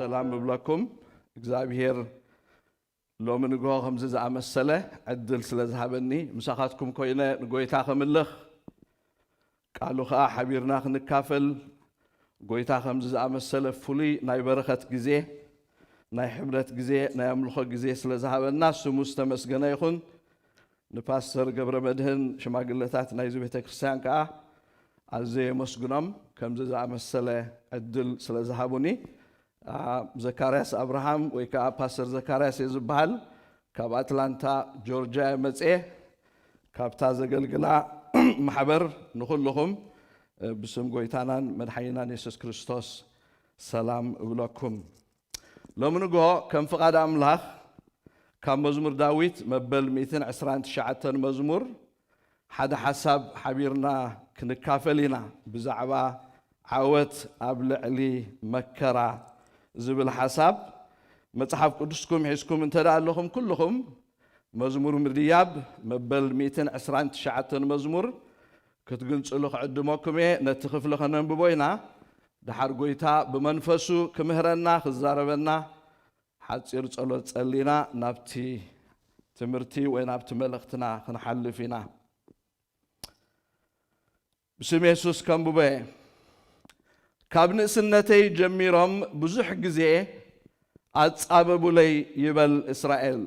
ሰላም እብለኩም። እግዚኣብሔር ሎሚ ንግሆ ከምዚ ዝኣመሰለ ዕድል ስለ ዝሃበኒ፣ ምሳኻትኩም ኮይነ ንጎይታ ከምልኽ፣ ቃሉ ኸኣ ሓቢርና ክንካፈል፣ ጎይታ ከምዚ ዝኣመሰለ ፍሉይ ናይ በረኸት ግዜ፣ ናይ ሕብረት ግዜ፣ ናይ ኣምልኾ ግዜ ስለ ዝሃበና ስሙ ዝተመስገነ ይኹን። ንፓስተር ገብረ መድህን ሽማግለታት ናይዚ ቤተ ክርስቲያን ከኣ ኣዝየ የመስግኖም፣ ከምዚ ዝኣመሰለ ዕድል ስለ ዝሃቡኒ። ኣ፣ ዘካርያስ ኣብርሃም ወይ ከኣ ፓስተር ዘካርያስ እየ ዝበሃል። ካብ ኣትላንታ ጆርጅያ እየ መጽየ። ካብታ ዘገልግላ ማሕበር ንኹልኹም፣ እ፣ ብስም ጎይታናን መድሓኒናን የሱስ ክርስቶስ ሰላም እብለኩም። ሎሚ ንግሆ ከም ፍቓድ ኣምላኽ ካብ መዝሙር ዳዊት መበል ሚእትን ዕስራን ትሽዓተን መዝሙር ሓደ ሓሳብ ሓቢርና ክንካፈል ኢና። ብዛዕባ ዓወት ኣብ ልዕሊ መከራ ዝብል ሓሳብ፣ መጽሓፍ ቅዱስኩም ሒዝኩም እንተ ደኣ ኣለኹም፣ ኩልኹም መዝሙር ምድያብ መበል ሚእትን ዕስራን ትሽዓተን መዝሙር ክትግንጽሉ ክዕድመኩም እየ። ነቲ ክፍሊ ከነንብቦ ኢና። ደሓር ጎይታ ብመንፈሱ ክምህረና፣ ክዛረበና፣ ሓጺር ጸሎት ጸሊና ናብቲ ትምህርቲ ወይ ናብቲ መልእኽትና ክንሓልፍ ኢና። ብስም የሱስ ከንብቦ እየ። ካብ ንእስነተይ ጀሚሮም ብዙሕ ግዜ ኣጻበቡለይ ይበል እስራኤል።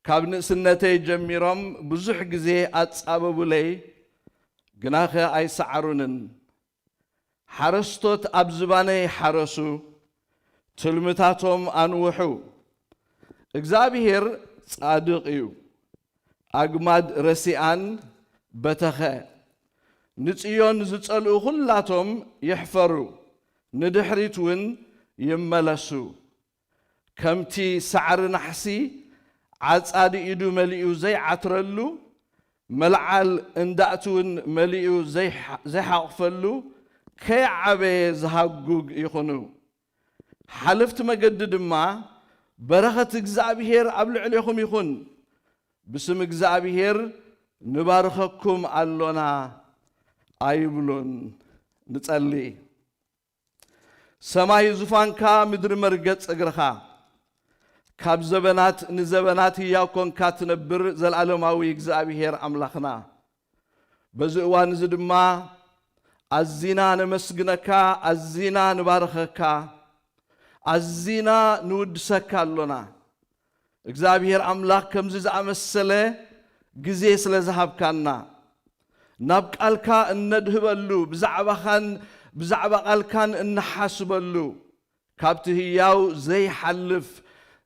ካብ ንእስነተይ ጀሚሮም ብዙሕ ግዜ ኣጻበቡለይ፣ ግናኸ ኣይሰዓሩንን። ሓረስቶት ኣብ ዝባነይ ሓረሱ፣ ትልምታቶም ኣንውሑ። እግዚኣብሄር ጻድቕ እዩ። ኣግማድ ረሲኣን በተኸ። ንጽዮን ዝጸልኡ ኹላቶም ይሕፈሩ፣ ንድሕሪት እውን ይመለሱ። ከምቲ ሳዕሪ ናሕሲ ዓጻዲ ኢዱ መሊኡ ዘይዓትረሉ፣ መልዓል እንዳእቲ እውን መሊኡ ዘይሓ-፣ ዘይሓቑፈሉ፣ ከይዓበየ ዝሃጉግ ይኹኑ። ሓለፍቲ መገዲ ድማ፣ በረኸት እግዚኣብሄር ኣብ ልዕሌኹም ይኹን፣ ብስም እግዚኣብሄር ንባርኸኩም ኣሎና ኣይብሉን። ንጸሊ። ሰማይ ዙፋንካ፣ ምድሪ መርገጽ እግርኻ፣ ካብ ዘበናት ንዘበናት ህያው ኮንካ ትነብር፣ ዘልኣለማዊ እግዚኣብሄር ኣምላኽና፣ በዚ እዋን እዚ ድማ ኣዚና ነመስግነካ፣ ኣዚና ንባርኸካ፣ ኣዚና ንውድሰካ ኣሎና። እግዚኣብሄር ኣምላኽ ከምዚ ዝኣመሰለ ግዜ ስለ ዝሃብካና፣ ናብ ቃልካ እነድህበሉ፣ ብዛዕባኻን ብዛዕባ ቃልካን እንሓስበሉ፣ ካብቲ ህያው ዘይሓልፍ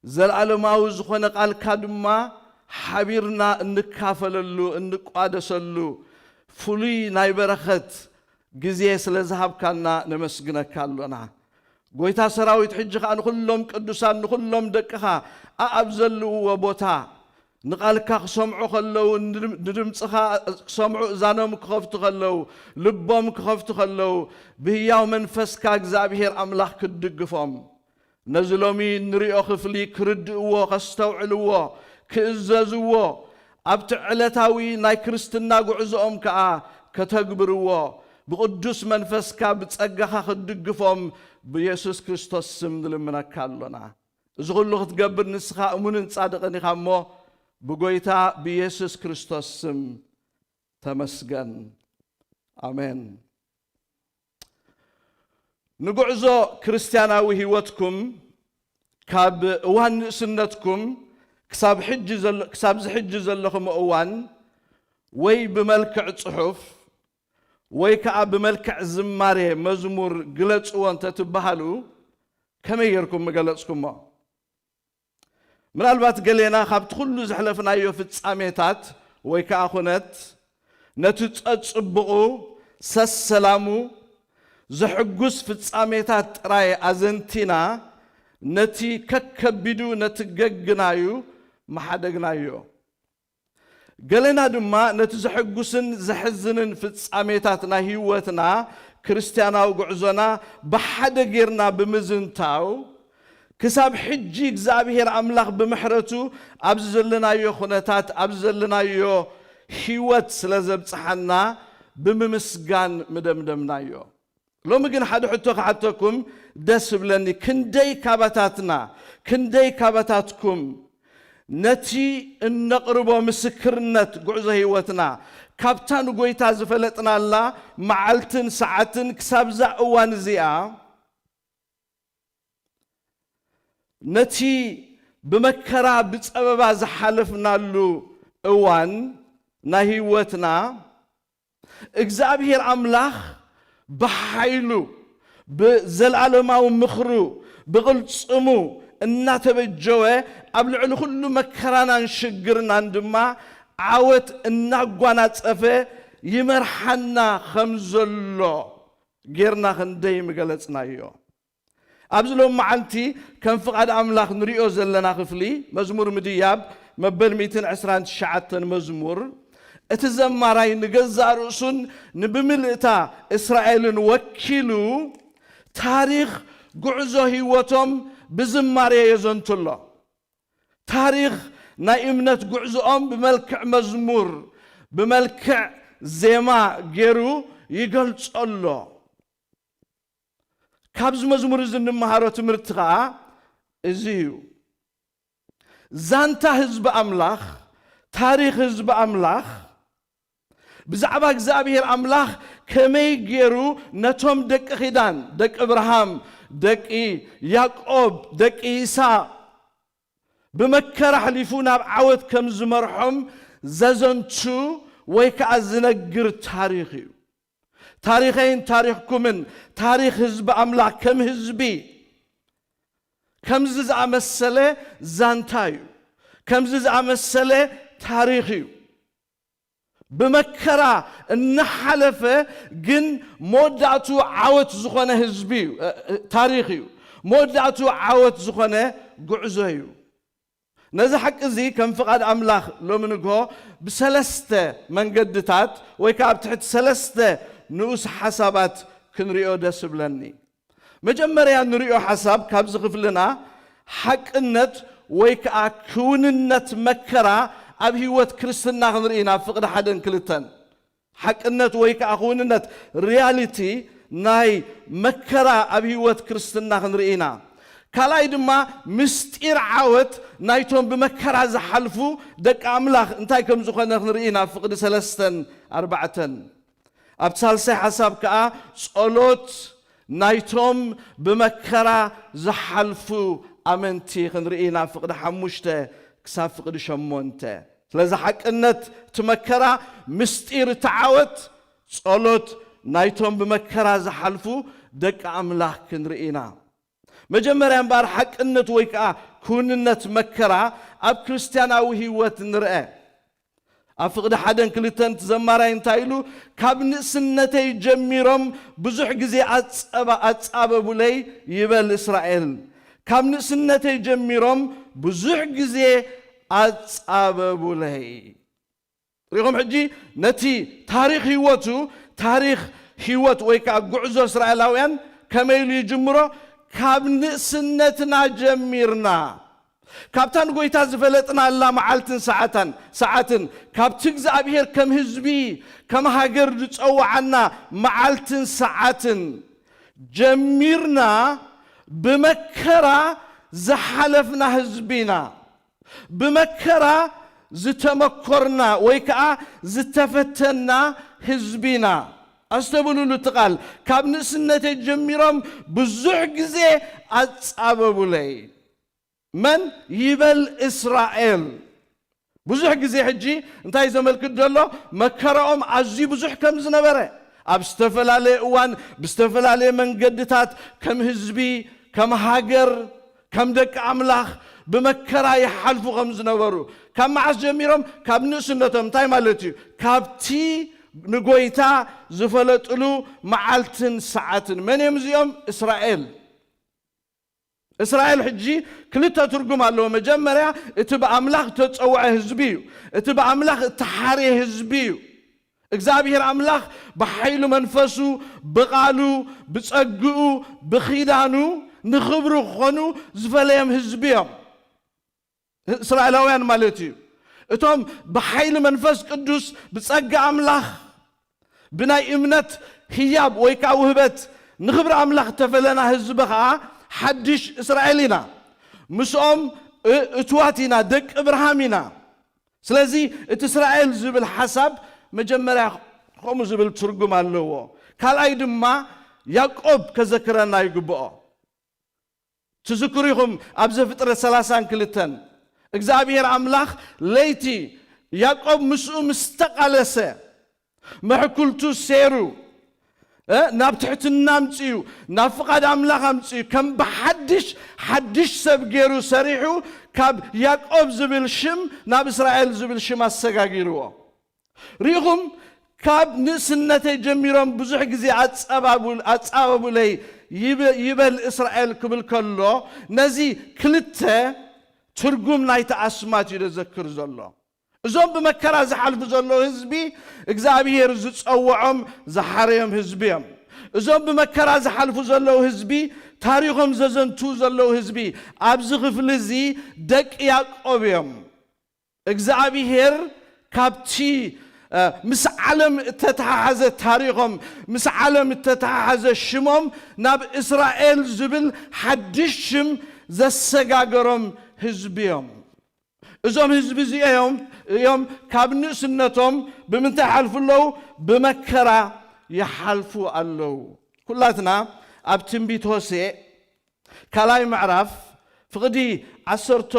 ዘልኣለማዊ ዝኾነ ቃልካ ድማ ሓቢርና እንካፈለሉ፣ እንቋደሰሉ ፍሉይ ናይ በረኸት ግዜ ስለ ዝሃብካና ነመስግነካ ኣሎና። ጎይታ ሰራዊት፣ ሕጂ ኸኣ ንኹሎም ቅዱሳን፣ ንኹሎም ደቅኻ ኣኣብ ዘለውዎ ቦታ ንቓልካ ክሰምዑ ከለዉ፣ ንድም-፣ ንድምጽኻ ክሰምዑ እዛኖም ክኸፍቱ ከለዉ፣ ልቦም ክኸፍቱ ከለዉ፣ ብህያው መንፈስካ እግዚኣብሄር ኣምላኽ ክትድግፎም፣ ነዚ ሎሚ እንሪኦ ክፍሊ ክርድእዎ፣ ከስተውዕልዎ፣ ክእዘዝዎ፣ ኣብቲ ዕለታዊ ናይ ክርስትና ጉዕዞኦም ከኣ ከተግብርዎ፣ ብቕዱስ መንፈስካ ብጸጋኻ ክትድግፎም ብየሱስ ክርስቶስ ስም ንልምነካ ኣሎና። እዚ ኹሉ ክትገብር ንስኻ እሙንን ጻድቕን ኢኻ እሞ፣ ብጎይታ ብየሱስ ክርስቶስ ስም ተመስገን። ኣሜን። ንጉዕዞ ክርስትያናዊ ህይወትኩም፣ ካብ እዋን ንእስነትኩም ክሳብ ሕጂ ዘሎ-፣ ክሳብዚ ሕጂ ዘለኹም እዋን፣ ወይ ብመልክዕ ጽሑፍ፣ ወይ ከኣ ብመልክዕ ዝማሬ መዝሙር ግለጽዎ እንተ ትበሃሉ፣ ከመይ ጌርኩም ምገለጽኩሞ? ምናልባት ገሌና ካብቲ ኩሉ ዘሕለፍናዮ ፍጻሜታት ወይ ከኣ ኩነት፣ ነቲ ጸጽብቑ፣ ሰሰላሙ፣ ዘሕጉስ ፍጻሜታት ጥራይ ኣዘንቲና፣ ነቲ ከከቢዱ ነቲ ገግናዩ ምሓደግናዮ። ገሌና ድማ ነቲ ዘሐጉስን ዘሕዝንን ፍጻሜታት ናይ ህይወትና፣ ክርስትያናዊ ጉዕዞና ብሓደ ጌርና ብምዝንታው፣ ክሳብ ሕጂ እግዚኣብሔር ኣምላኽ ብምሕረቱ ኣብዚ ዘለናዮ ኩነታት፣ ኣብዚ ዘለናዮ ህይወት ስለ ዘብጽሓና ብምምስጋን ምደምደምናዮ። ሎሚ ግን ሓደ ሕቶ ክሓተኩም ደስ እብለኒ። ክንደይ ካባታትና፣ ክንደይ ካባታትኩም ነቲ እነቕርቦ ምስክርነት ጉዕዞ ህይወትና ካብታ ንጎይታ ዝፈለጥናላ መዓልትን ሰዓትን ክሳብዛ እዋን እዚኣ ነቲ ብመከራ ብጸበባ ዝሓለፍናሉ እዋን ናይ ህይወትና እግዚኣብሔር ኣምላኽ ብሓይሉ ብዘለኣለማዊ ምኽሩ ብቕልጽሙ እናተበጀወ ኣብ ልዕሊ ኩሉ መከራናን ሽግርናን ድማ ዓወት እናጓናጸፈ ይመርሓና ከም ዘሎ ጌርና ክንደይ ምገለጽናዮ። ኣብዚ ሎም መዓልቲ ከም ፍቓድ ኣምላኽ ንሪኦ ዘለና ክፍሊ መዝሙር ምድያብ መበል ሚእትን ዕስራን ትሽዓተን መዝሙር እቲ ዘማራይ ንገዛእ ርእሱን ንብምልእታ እስራኤልን ወኪሉ ታሪኽ ጉዕዞ ህይወቶም ብዝማሬ የዘንቱ ኣሎ። ታሪኽ ናይ እምነት ጉዕዞኦም ብመልክዕ መዝሙር ብመልክዕ ዜማ ገይሩ ይገልጾ ኣሎ። ካብዚ መዝሙር እዚ እንመሃሮ ትምህርቲ ኸዓ እዚ እዩ። ዛንታ ህዝቢ ኣምላኽ፣ ታሪኽ ህዝቢ ኣምላኽ ብዛዕባ እግዚኣብሔር ኣምላኽ ከመይ ገይሩ ነቶም ደቂ ኪዳን፣ ደቂ እብርሃም፣ ደቂ ያዕቆብ፣ ደቂ ይስሐቅ ብመከራ ኣሕሊፉ ናብ ዓወት ከም ዝመርሖም ዘዘንቱ ወይ ከዓ ዝነግር ታሪኽ እዩ። ታሪኸይን ታሪኽኩምን ታሪኽ ህዝቢ ኣምላኽ ከም ህዝቢ ከምዚ ዝኣመሰለ ዛንታ እዩ። ከምዚ ዝኣመሰለ ታሪኽ እዩ። ብመከራ እናሓለፈ ግን መወዳእቱ ዓወት ዝኾነ ህዝቢ እዩ፣ እ፣ እ፣ ታሪኽ እዩ። መወዳእቱ ዓወት ዝኾነ ጉዕዞ እዩ። ነዚ ሓቂ እዚ ከም ፍቓድ ኣምላኽ ሎሚ ንግሆ ብሰለስተ መንገድታት ወይ ከዓ ኣብ ትሕቲ ሰለስተ ንኡስ ሓሳባት ክንሪኦ ደስ እብለኒ። መጀመርያ ንሪኦ ሓሳብ ካብዚ ክፍልና ሓቅነት ወይ ከዓ ክውንነት መከራ ኣብ ህይወት ክርስትና ክንርኢ ኢና፣ ፍቕዲ ሓደን ክልተን። ሓቅነት ወይ ከዓ ክውንነት፣ ሪያሊቲ ናይ መከራ ኣብ ህይወት ክርስትና ክንርኢ ኢና። ካልኣይ ድማ ምስጢር ዓወት ናይቶም ብመከራ ዝሓልፉ ደቂ ኣምላኽ እንታይ ከም ዝኾነ ክንርኢ ኢና፣ ፍቕዲ ሰለስተን ኣርባዕተን። ኣብ ሳልሳይ ሓሳብ ከዓ ጸሎት ናይቶም ብመከራ ዝሓልፉ ኣመንቲ ክንርኢ ኢና፣ ፍቕዲ ሓሙሽተ ክሳብ ፍቕዲ ሸሞንተ። ስለዚ ሓቅነት እቲ መከራ፣ ምስጢር እቲ ዓወት፣ ጸሎት ናይቶም ብመከራ ዝሓልፉ ደቂ ኣምላኽ ክንርኢ ኢና። መጀመርያ እምበኣር ሓቅነት ወይ ከዓ ክውንነት መከራ ኣብ ክርስትያናዊ ህይወት ንርአ። ኣብ ፍቕዲ ሓደን ክልተን እቲ ዘማራይ እንታይ ኢሉ? "ካብ ንእስነተይ ጀሚሮም ብዙሕ ግዜ ኣጸባ-፣ ኣጻበቡለይ" ይበል እስራኤል። "ካብ ንእስነተይ ጀሚሮም ብዙሕ ግዜ ኣጻበቡለይ።" ሪኹም ሕጂ ነቲ ታሪኽ ህይወቱ፣ ታሪኽ ህይወት ወይ ከዓ ጉዕዞ እስራኤላውያን ከመይ ኢሉ ይጅምሮ? "ካብ ንእስነትና ጀሚርና፣ ካብታ ንጎይታ ዝፈለጥናላ መዓልትን ሰዓታን፣ ሰዓትን፣ ካብቲ እግዚኣብሔር ከም ህዝቢ፣ ከም ሃገር ዝጸውዓና መዓልትን ሰዓትን ጀሚርና፣ ብመከራ ዝሓለፍና ህዝቢ ኢና። ብመከራ ዝተመኮርና ወይ ከዓ ዝተፈተንና ህዝቢ ኢና።" ኣስተብህሉሉ እቲ ቃል፣ "ካብ ንእስነተይ ጀሚሮም ብዙሕ ግዜ ኣጻበቡለይ።" መን ይበል? እስራኤል። ብዙሕ ግዜ ሕጂ እንታይ ዘመልክት ዘሎ? መከራኦም ኣዝዩ ብዙሕ ከም ዝነበረ፣ ኣብ ዝተፈላለየ እዋን ብዝተፈላለየ መንገድታት ከም ህዝቢ፣ ከም ሃገር፣ ከም ደቂ ኣምላኽ ብመከራ ይሓልፉ ከም ዝነበሩ፣ ካብ መዓስ ጀሚሮም? ካብ ንእስነቶም። እንታይ ማለት እዩ? ካብቲ ንጎይታ ዝፈለጥሉ መዓልትን ሰዓትን። መን እዮም እዚኦም? እስራኤል። እስራኤል ሕጂ ክልተ ትርጉም ኣለዎ። መጀመርያ እቲ ብኣምላኽ እተጸውዐ ህዝቢ እዩ። እቲ ብኣምላኽ እተሓርየ ህዝቢ እዩ። እግዚኣብሔር ኣምላኽ ብሓይሉ መንፈሱ፣ ብቓሉ፣ ብጸግኡ፣ ብኺዳኑ ንኽብሩ ክኾኑ ዝፈለዮም ህዝቢ እዮም። እስራኤላውያን ማለት እዩ። እቶም ብሓይሊ መንፈስ ቅዱስ ብጸጋ ኣምላኽ ብናይ እምነት ህያብ ወይ ከዓ ውህበት ንኽብሪ ኣምላኽ እተፈለና ህዝቢ ኸኣ ሓድሽ እስራኤል ኢና። ምስኦም እ-፣ እትዋት ኢና፣ ደቂ እብርሃም ኢና። ስለዚ እቲ እስራኤል ዝብል ሓሳብ መጀመርያ ከምኡ ዝብል ትርጉም ኣለዎ። ካልኣይ ድማ ያዕቆብ ከዘክረና ይግብኦ። ትዝክሩ ኢኹም ኣብ ዘፍጥረት ሰላሳን ክልተን እግዚኣብሔር ኣምላኽ ለይቲ ያዕቆብ ምስኡ ምስ ተቓለሰ መሕኩልቱ ሴሩ እ፣ ናብ ትሕትና ኣምፅኡ፣ ናብ ፍቓድ ኣምላኽ ኣምፅኡ፣ ከም ብሓድሽ ሓድሽ ሰብ ገይሩ ሰሪሑ ካብ ያዕቆብ ዝብል ሽም ናብ እስራኤል ዝብል ሽም ኣሰጋጊርዎ። ርኢኹም፣ ካብ ንእስነተይ ጀሚሮም ብዙሕ ግዜ ኣጸባቡል-፣ ኣጻባቡለይ ይበ-፣ ይበል እስራኤል ክብል ከሎ፣ ነዚ ክልተ ትርጉም ናይቲ ኣስማት እዩ ዘዘክር ዘሎ። እዞም ብመከራ ዝሓልፉ ዘለዉ ህዝቢ፣ እግዚኣብሔር ዝጸውዖም ዝሓረዮም ህዝቢ እዮም። እዞም ብመከራ ዝሓልፉ ዘለዉ ህዝቢ፣ ታሪኾም ዘዘንቱ ዘለዉ ህዝቢ፣ ኣብዚ ክፍሊ እዚ ደቂ ያዕቆብ እዮም። እግዚኣብሔር ካብቲ፣ እ፣ ምስ ዓለም እተተሓሓዘ ታሪኾም፣ ምስ ዓለም እተተሓሓዘ ሽሞም ናብ እስራኤል ዝብል ሓድሽ ሽም ዘሰጋገሮም ህዝቢ እዮም። እዞም ህዝቢ እዚኦም እዮም ካብ ንእስነቶም ብምንታይ ይሓልፉ ኣለዉ? ብመከራ ይሓልፉ ኣለዉ። ኩላትና ኣብ ትንቢት ሆሴዕ ካልኣይ ምዕራፍ ፍቕዲ ዓሰርተ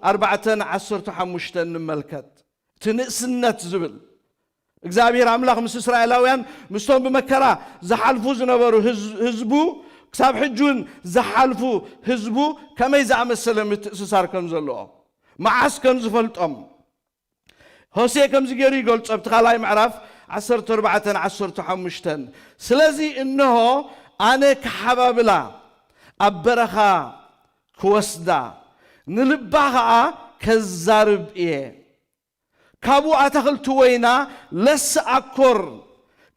ኣርባዕተን ዓሰርተ ሓሙሽተን ንመልከት። እቲ ንእስነት ዝብል እግዚኣብሔር ኣምላኽ ምስ እስራኤላውያን ምስቶም ብመከራ ዝሓልፉ ዝነበሩ ህዝ-፣ ህዝቡ ክሳብ ሕጂ እውን ዝሓልፉ ህዝቡ ከመይ ዝኣመሰለ ምትእስሳር ከም ዘለዎ መዓስ ከም ዝፈልጦም ሆሴዕ ከምዚ ገይሩ ይገልጾ ኣብቲ ካልኣይ ምዕራፍ ዓሰርተ ኣርባዕተን ዓሰርተ ሓሙሽተን። ስለዚ እንሆ ኣነ ክሓባብላ ኣብ በረኻ ክወስዳ ንልባ ኸኣ ከዛርብ እየ። ካብኡ ኣታኽልቲ ወይና ለስ ኣኮር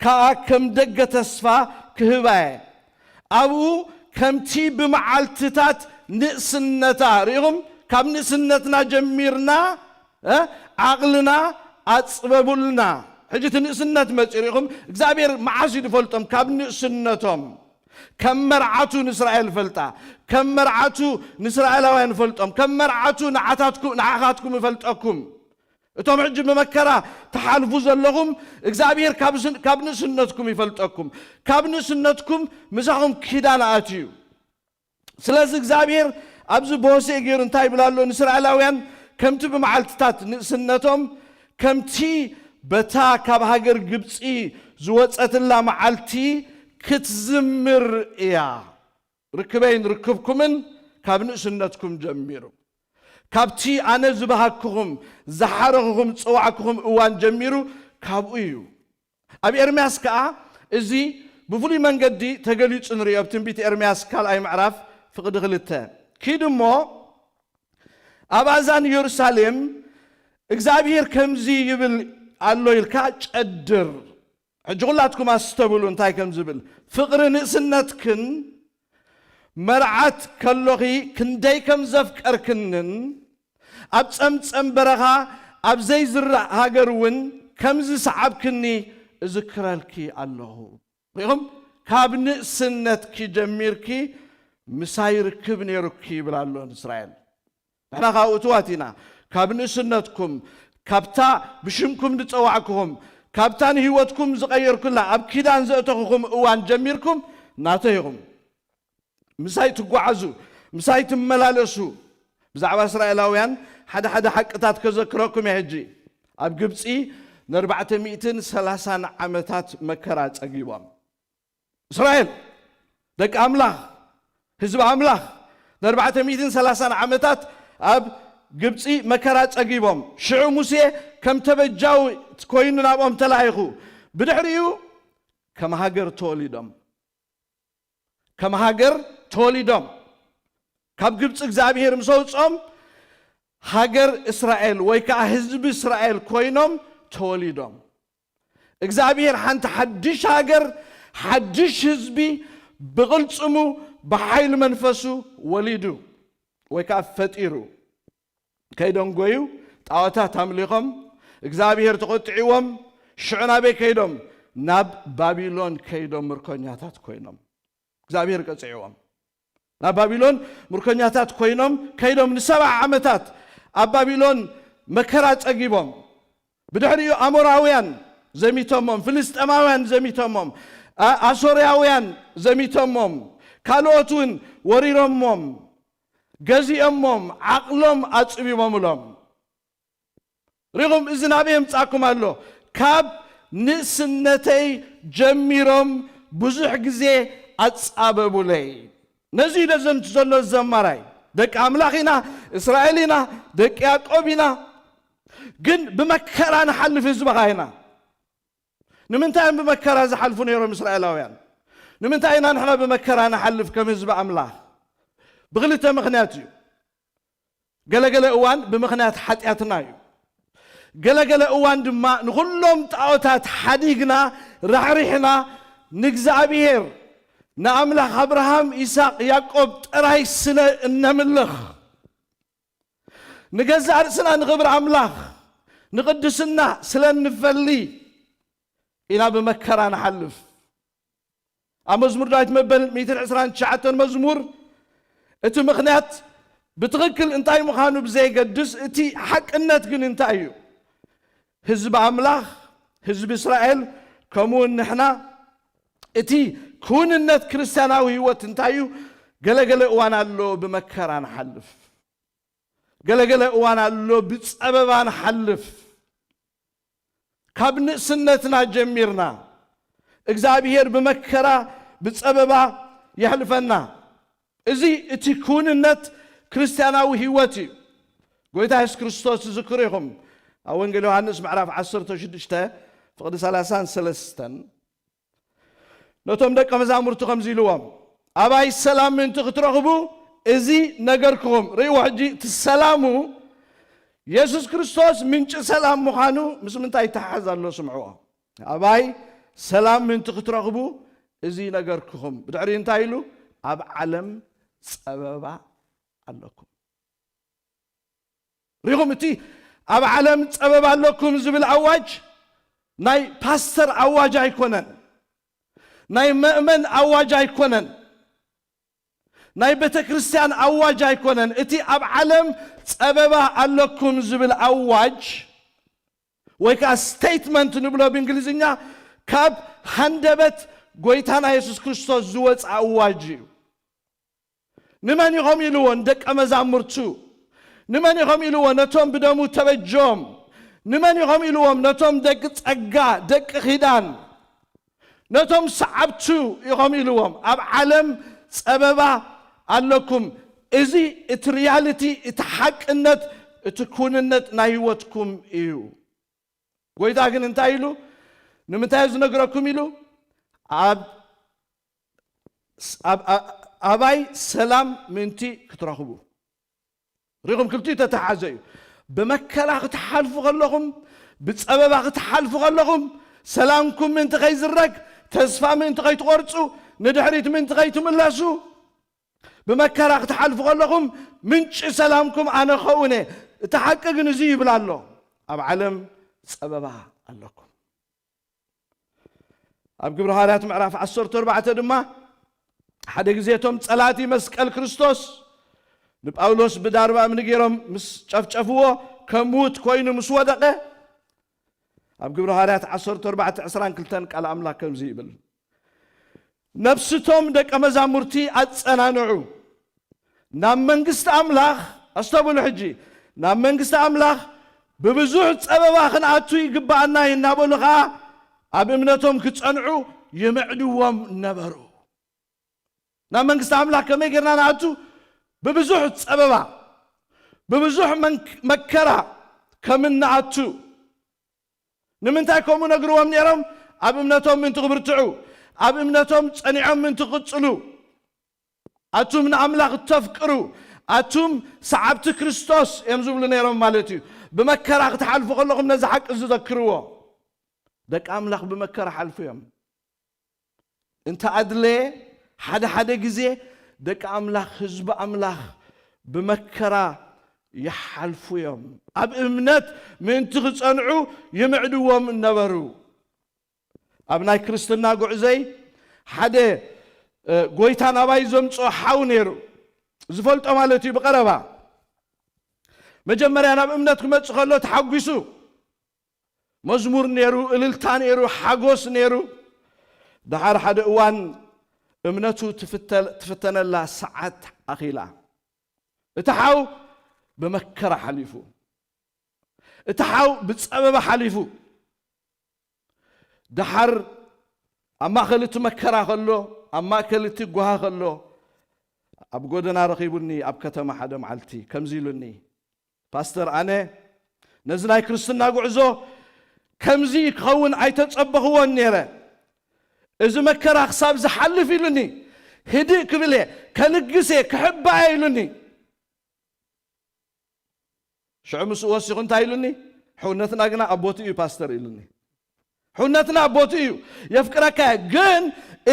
ከኣ ከም ደገ ተስፋ ክህባ እየ። ኣብኡ ከምቲ ብመዓልትታት ንእስነታ፣ ርኢኹም፣ ካብ ንእስነትና ጀሚርና፣ እ፣ ዓቕልና ኣጽበቡልና። ሕጂ እቲ ንእስነት መጺኡ፣ ርኢኹም፣ እግዚኣብሔር መዓስ እዩ ዝፈልጦም? ካብ ንእስነቶም። ከም መርዓቱ ንእስራኤል ፈልጣ፣ ከም መርዓቱ ንእስራኤላውያን ፈልጦም፣ ከም መርዓቱ ንዓታትኩ-፣ ንዓኻትኩም እፈልጠኩም። እቶም ሕጂ ብመከራ ትሓልፉ ዘለኹም፣ እግዚኣብሔር ካብ ስን-፣ ካብ ንእስነትኩም ይፈልጠኩም። ካብ ንእስነትኩም ምሳኹም ኪዳን ኣትዩ። ስለዚ እግዚኣብሔር ኣብዚ ብሆሴዕ ገይሩ እንታይ ይብል ኣሎ ንእስራኤላውያን? ከምቲ ብመዓልትታት ንእስነቶም፣ ከምቲ በታ ካብ ሃገር ግብጺ ዝወጸትላ መዓልቲ ክትዝምር እያ። ርክበይን ርክብኩምን ካብ ንእስነትኩም ጀሚሩ፣ ካብቲ ኣነ ዝበሃግኩኹም፣ ዝሓረኹኹም፣ ዝጸዋዕኩኹም እዋን ጀሚሩ ካብኡ እዩ። ኣብ ኤርምያስ ከኣ እዚ ብፍሉይ መንገዲ ተገሊጹ ንርእዮ። ኣብ ትንቢት ኤርምያስ ካልኣይ ምዕራፍ ፍቕዲ ክልተ፣ ኪድ እሞ ኣብ ኣዛን ኢየሩሳሌም እግዚኣብሔር ከምዚ ይብል ኣሎ ኢልካ ጨድር። ሕጂ ኩላትኩም ኣስተብሉ እንታይ ከም ዝብል። ፍቕሪ ንእስነትክን መርዓት ከሎኺ ክንደይ ከም ዘፍቀርክንን ኣብ ጸምጸም በረኻ ኣብ ዘይዝራእ ሃገር እውን ከም ዝሰዓብክኒ እዝክረልኪ ኣለኹ። ርኢኹም፣ ካብ ንእስነትኪ ጀሚርኪ ምሳይ ርክብ ነይሩኪ ይብል ኣሎ ንእስራኤል። ንሕና ካብ እትዋት ኢና። ካብ ንእስነትኩም፣ ካብታ ብሽምኩም ዝጸዋዕኩኹም፣ ካብታ ንህይወትኩም ዝቐየርኩላ ኣብ ኪዳን ዘእተኹኹም እዋን ጀሚርኩም ናተይ ኢኹም። ምሳይ ትጓዓዙ፣ ምሳይ ትመላለሱ። ብዛዕባ እስራኤላውያን ሓደ ሓደ ሓቅታት ከዘክረኩም እየ ሕጂ። ኣብ ግብጺ ንኣርባዕተ ሚእትን ሰላሳን ዓመታት መከራ ጸጊቦም። እስራኤል፣ ደቂ ኣምላኽ፣ ህዝቢ ኣምላኽ፣ ንኣርባዕተ ሚእትን ሰላሳን ዓመታት ኣብ ግብጺ መከራ ጸጊቦም። ሽዑ ሙሴ ከም ተበጃዊ ኮይኑ ናብኦም ተላኢኹ። ብድሕሪኡ ከም ሃገር ተወሊዶም። ከም ሃገር ተወሊዶም። ካብ ግብጺ እግዚኣብሔር ምስ ኣውጽኦም ሃገር እስራኤል ወይ ከኣ ህዝቢ እስራኤል ኮይኖም ተወሊዶም። እግዚኣብሔር ሓንቲ ሓድሽ ሃገር፣ ሓድሽ ህዝቢ ብቕልጽሙ ብሓይሊ መንፈሱ ወሊዱ ወይ ከኣ ፈጢሩ። ከይደንጎዩ ጣዖታት ኣምሊኾም፣ እግዚኣብሔር ተቖጢዕዎም፣ ሽዑ ናበይ ከይዶም? ናብ ባቢሎን ከይዶም ምርኮኛታት ኮይኖም። እግዚኣብሔር ቀጽዕዎም። ናብ ባቢሎን ምርኮኛታት ኮይኖም ከይዶም ንሰብዓ ዓመታት ኣብ ባቢሎን መከራ ጸጊቦም። ብድሕሪኡ ኣሞራውያን ዘሚቶሞም፣ ፍልስጤማውያን ዘሚቶሞም፣ ኣ-፣ ኣሶርያውያን ዘሚቶሞም፣ ካልኦት እውን ወሪሮሞም፣ ገዚኦሞም፣ ዓቕሎም ኣጽቢቦምሎም። ሪኹም፣ እዚ ናበይ የምጻኩም ኣሎ? ካብ ንእስነተይ ጀሚሮም ብዙሕ ግዜ ኣጻበቡለይ። ነዚ እዩ ዘምት ዘሎ ዘማራይ። ደቂ ኣምላኽ ኢና፣ እስራኤል ኢና፣ ደቂ ያዕቆብ ኢና። ግን ብመከራ ንሓልፍ ህዝብኻ ኢና። ንምንታይ እዮም ብመከራ ዝሓልፉ ነይሮም እስራኤላውያን? ንምንታይ ኢና ንሕና ብመከራ ንሓልፍ ከም ህዝቢ ኣምላኽ? ብኽልተ ምኽንያት እዩ። ገለገለ እዋን ብምኽንያት ሓጢኣትና እዩ። ገለገለ እዋን ድማ ንኹሎም ጣዖታት ሓዲግና፣ ራሕሪሕና፣ ንእግዚኣብሔር፣ ንኣምላኽ ኣብርሃም፣ ይስሐቅ፣ ያዕቆብ ጥራይ ስለ እነምልኽ፣ ንገዛእ ርእስና ንኽብሪ ኣምላኽ፣ ንቕድስና ስለ እንፈሊ ኢና ብመከራ ንሓልፍ። ኣብ መዝሙር ዳዊት መበል ሚእትን ዕስራን ትሽዓተን መዝሙር እቲ ምኽንያት ብትኽክል እንታይ ምዃኑ ብዘይገድስ፣ እቲ ሓቅነት ግን እንታይ እዩ? ህዝቢ ኣምላኽ፣ ህዝቢ እስራኤል፣ ከምኡውን ንሕና፣ እቲ ክውንነት ክርስትያናዊ ህይወት እንታይ እዩ? ገለገለ እዋን ኣሎ ብመከራ ንሓልፍ። ገለገለ እዋን ኣሎ ብጸበባ ንሓልፍ። ካብ ንእስነትና ጀሚርና እግዚኣብሔር ብመከራ ብጸበባ የሕልፈና። እዚ እቲ ክውንነት ክርስትያናዊ ህይወት እዩ። ጎይታ የሱስ ክርስቶስ ትዝክሩ ኢኹም። ኣብ ወንጌል ዮሃንስ ምዕራፍ ዓሰርተ ሽዱሽተ ፍቕዲ ሰላሳን ሰለስተን ነቶም ደቀ መዛሙርቱ ከምዚ ኢልዎም፣ "ኣባይ ሰላም ምእንቲ ክትረኽቡ እዚ ነገርክኹም።" ርእይዎ ሕጂ፣ እቲ ሰላሙ የሱስ ክርስቶስ ምንጪ ሰላም ምዃኑ ምስ ምንታይ ይተሓሓዝ ኣሎ? ስምዕዎ። "ኣባይ ሰላም ምእንቲ ክትረኽቡ እዚ ነገርክኹም።" ብድሕሪ እንታይ ኢሉ? "ኣብ ዓለም ጸበባ ኣለኩም።" ሪኹም፣ እቲ "ኣብ ዓለም ጸበባ ኣለኩም" ዝብል ኣዋጅ ናይ ፓስተር ኣዋጅ ኣይኮነን። ናይ መእመን ኣዋጅ ኣይኮነን። ናይ ቤተ ክርስቲያን ኣዋጅ ኣይኮነን። እቲ "ኣብ ዓለም ጸበባ ኣለኩም" ዝብል ኣዋጅ ወይ ከኣ ስቴትመንት ንብሎ ብእንግሊዝኛ፣ ካብ ሃንደበት ጎይታና የሱስ ክርስቶስ ዝወጽእ ኣዋጅ እዩ። ንመን ኢኹም ኢልዎ? ንደቀ መዛሙርቱ። ንመን ኢኹም ኢልዎ? ነቶም ብደሙ ተበጆም። ንመን ኢኹም ኢልዎም? ነቶም ደቂ ጸጋ፣ ደቂ ኪዳን፣ ነቶም ሰዓብቱ ኢኹም ኢልዎም። "ኣብ ዓለም ጸበባ ኣለኩም።" እዚ እቲ ሪያሊቲ፣ እቲ ሓቅነት፣ እቲ ኩንነት ናይ ህይወትኩም እዩ። ጎይታ ግን እንታይ ኢሉ? ንምንታይ እዩ ዝነግረኩም ኢሉ? ኣብ፣ ኣብ፣ ኣ-፣ ኣባይ ሰላም ምእንቲ ክትረኽቡ። ሪኹም፣ ክልቲኡ ተተሓዘ እዩ። ብመከራ ክትሓልፉ ከለኹም፣ ብጸበባ ክትሓልፉ ከለኹም፣ ሰላምኩም ምእንቲ ከይዝረግ፣ ተስፋ ምእንቲ ከይትቖርጹ፣ ንድሕሪት ምእንቲ ከይትምለሱ፣ ብመከራ ክትሓልፉ ከለኹም ምንጪ ሰላምኩም ኣነ ኸውን እየ። እቲ ሓቂ ግን እዚ ይብል ኣሎ፣ "ኣብ ዓለም ጸበባ ኣለኩም።" ኣብ ግብሪ ሃዋርያት ምዕራፍ ዓሰርተ ኣርባዕተ ድማ፣ ሓደ ግዜ እቶም ጸላእቲ መስቀል ክርስቶስ ንጳውሎስ ብዳርባ እምኒ ገይሮም ምስ ጨፍጨፍዎ፣ ከም ምዉት ኮይኑ ምስ ወደቐ፣ ኣብ ግብሪ ሃዋርያት ዓሰርተ ኣርባዕተ ዕስራን ክልተን ቃል ኣምላኽ ከምዚ ይብል፣ "ነፍስቶም ደቀ መዛሙርቲ ኣጸናንዑ፣ ናብ መንግስቲ ኣምላኽ"፣ ኣስተብህሉ ሕጂ፣ "ናብ መንግስቲ ኣምላኽ ብብዙሕ ጸበባ ክንኣቱ ይግብኣና እዩ" እናበሉ ኸኣ ኣብ እምነቶም ክጸንዑ ይምዕድዎም ነበሩ። ናብ መንግስቲ ኣምላኽ ከመይ ጌርና ንኣቱ? ብብዙሕ ጸበባ፣ ብብዙሕ መንክ-፣ መከራ ከም እንኣቱ። ንምንታይ ከምኡ ነግርዎም ነይሮም? ኣብ እምነቶም ምእንቲ ክብርትዑ፣ ኣብ እምነቶም ጸኒዖም ምእንቲ ክቕጽሉ። "ኣቱም ንኣምላኽ እተፍቅሩ፣ ኣቱም ሰዓብቲ ክርስቶስ" እዮም ዝብሉ ነይሮም ማለት እዩ። ብመከራ ክትሓልፉ ከለኹም ነዚ ሓቂ ዝዘክርዎ። ደቂ ኣምላኽ ብመከራ ሓልፉ እዮም። እንተ ኣድለየ፣ ሓደ ሓደ ግዜ ደቂ ኣምላኽ፣ ህዝቢ ኣምላኽ ብመከራ ይሓልፉ እዮም። ኣብ እምነት ምእንቲ ክጸንዑ ይምዕድዎም ነበሩ። ኣብ ናይ ክርስትና ጉዕዘይ ሓደ እ፣ ጎይታ ናባይ ዘምጽኦ ሓው ነይሩ። ዝፈልጦ ማለት እዩ ብቐረባ። መጀመርያ ናብ እምነት ክመጽእ ከሎ ተሓጒሱ። መዝሙር ነይሩ፣ እልልታ ነይሩ፣ ሓጎስ ነይሩ። ደሓር ሓደ እዋን እምነቱ ትፍተ-፣ ትፍተነላ ሰዓት ኣኺላ። እቲ ሓው ብመከራ ሓሊፉ። እቲ ሓው ብጸበባ ሓሊፉ። ደሓር ኣብ ማእከል እቲ መከራ ከሎ፣ ኣብ ማእከል እቲ ጓሂ ከሎ፣ ኣብ ጎደና ረኺቡኒ፣ ኣብ ከተማ ሓደ መዓልቲ ከምዚ ኢሉኒ፣ "ፓስተር፣ ኣነ ነዚ ናይ ክርስትና ጉዕዞ ከምዚ ክኸውን ኣይተጸበኽዎን ነይረ። እዚ መከራ ክሳብ ዝሓልፍ" ኢሉኒ፣ "ህድእ ክብል እየ፣ ከልግስ እየ፣ ክሕባእ እየ" ኢሉኒ። ሽዑ ምስኡ ወሲኹ እንታይ ኢሉኒ? "ሕውነትና ግና ኣብ ቦትኡ እዩ ፓስተር" ኢሉኒ። "ሕውነትና ኣብ ቦትኡ እዩ፣ የፍቅረካ እየ፣ ግን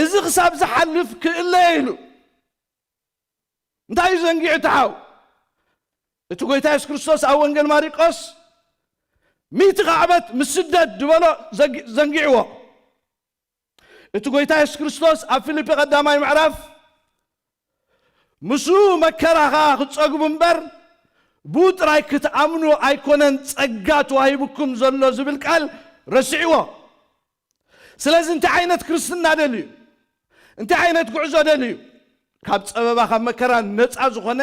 እዚ ክሳብ ዝሓልፍ ክእለ እየ" ኢሉ። እንታይ እዩ ዘንጊዑ እቲ ሓው? እቲ ጎይታ የሱስ ክርስቶስ ኣብ ወንጌል ማርቆስ "ሚእቲ ካዕበት ምስ ስደት" ዝበሎ ዘንጊ-፣ ዘንጊዕዎ። እቲ ጎይታ የሱስ ክርስቶስ ኣብ ፊልፒ ቀዳማይ ምዕራፍ "ምስኡ መከራ ኸኣ ክትጸግቡ እምበር፣ ብኡ ጥራይ ክትኣምኑ ኣይኮነን ጸጋ ተዋሂቡኩም ዘሎ" ዝብል ቃል ረሲዕዎ። ስለዚ እንታይ ዓይነት ክርስትና ደልዩ? እንታይ ዓይነት ጉዕዞ ደልዩ? ካብ ጸበባ፣ ካብ መከራ ነጻ ዝኾነ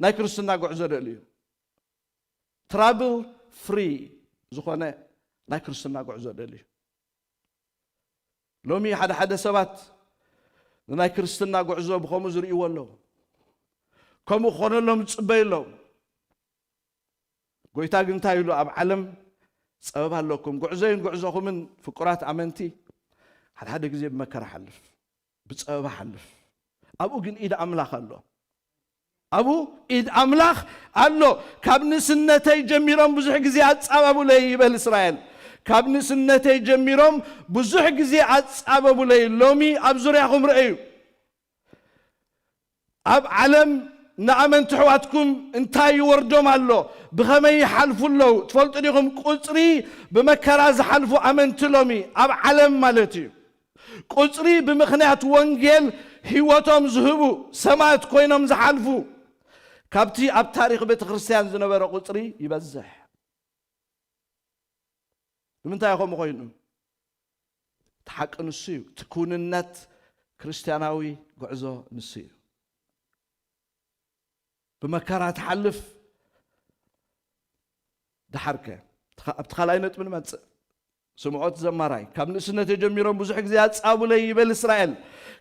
ናይ ክርስትና ጉዕዞ ደልዩ። ትራብል ፍሪ ዝኾነ ናይ ክርስትና ጉዕዞ ደልዩ። ሎሚ ሓደ ሓደ ሰባት ንናይ ክርስትና ጉዕዞ ብኸምኡ ዝርእይዎ ኣለዉ። ከምኡ ክኾነሎም ዝጽበዩ ኣለዉ። ጎይታ ግን እንታይ ኢሉ? ኣብ ዓለም ጸበባ ኣለኩም፣ ጉዕዞይን ጉዕዞኹምን ፍቁራት ኣመንቲ፣ ሓደ ሓደ ግዜ ብመከራ ሓልፍ፣ ብጸበባ ሓልፍ። ኣብኡ ግን ኢድ ኣምላኽ ኣሎ። ኣብኡ ኢድ ኣምላኽ ኣሎ። "ካብ ንእስነተይ ጀሚሮም ብዙሕ ግዜ ኣጻባቡለይ" ይበል እስራኤል። "ካብ ንእስነተይ ጀሚሮም ብዙሕ ግዜ ኣጻበቡለይ"። ሎሚ ኣብ ዙርያኹም ርእዩ። ኣብ ዓለም ንኣመንቲ ኣሕዋትኩም እንታይ ይወርዶም ኣሎ? ብኸመይ ይሓልፉ ኣለዉ? ትፈልጡ ዲኹም? ቁጽሪ ብመከራ ዝሓልፉ ኣመንቲ ሎሚ ኣብ ዓለም ማለት እዩ። ቁጽሪ ብምኽንያት ወንጌል ህይወቶም ዝህቡ፣ ሰማእት ኮይኖም ዝሓልፉ፣ ካብቲ ኣብ ታሪኽ ቤተ ክርስቲያን ዝነበረ ቁጽሪ ይበዝሕ። ንምንታይ ከምኡ ኮይኑ? እቲ ሓቂ ንሱ እዩ። እቲ ክውንነት ክርስትያናዊ ጉዕዞ ንሱ እዩ። ብመከራ ትሓልፍ። ደሓርከ፣ እቲ ኻ-፣ ኣብቲ ካልኣይ ነጥቢ ንመጽእ። ስምዖ እቲ ዘማራይ፣ "ካብ ንእስነተይ ጀሚሮም ብዙሕ ግዜ ኣጻቡለይ" ይበል እስራኤል።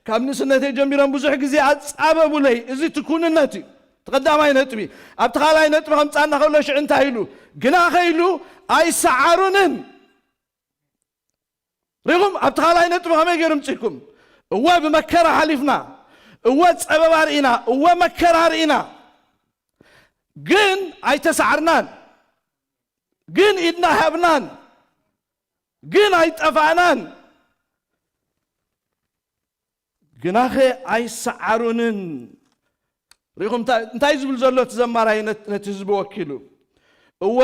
"ካብ ንእስነተይ ጀሚሮም ብዙሕ ግዜ ኣጻበቡለይ"። እዚ እቲ ክውንነት እዩ። እቲ ቀዳማይ ነጥቢ። ኣብቲ ካልኣይ ነጥቢ ከምጻና ከሎ ሽዑ እንታይ ኢሉ? "ግናኸ" ኢሉ፣ "ኣይሰዓሩንን።" ሪኹም? ኣብቲ ካልኣይ ነጥቢ ከመይ ገይሩ ምጽኢኩም? እወ ብመከራ ሓሊፍና፣ እወ ጸበባ ርኢና፣ እወ መከራ ርኢና፣ ግን ኣይተሳዕርናን፣ ግን ኢድና ሃብናን፣ ግን ኣይጠፋእናን። ግናኸ ኣይሰዓሩንን። ሪኹም እንታይ፣ እንታይ ዝብል ዘሎ እቲ ዘማራይ ነት-፣ ነቲ ህዝቢ ወኪሉ? እወ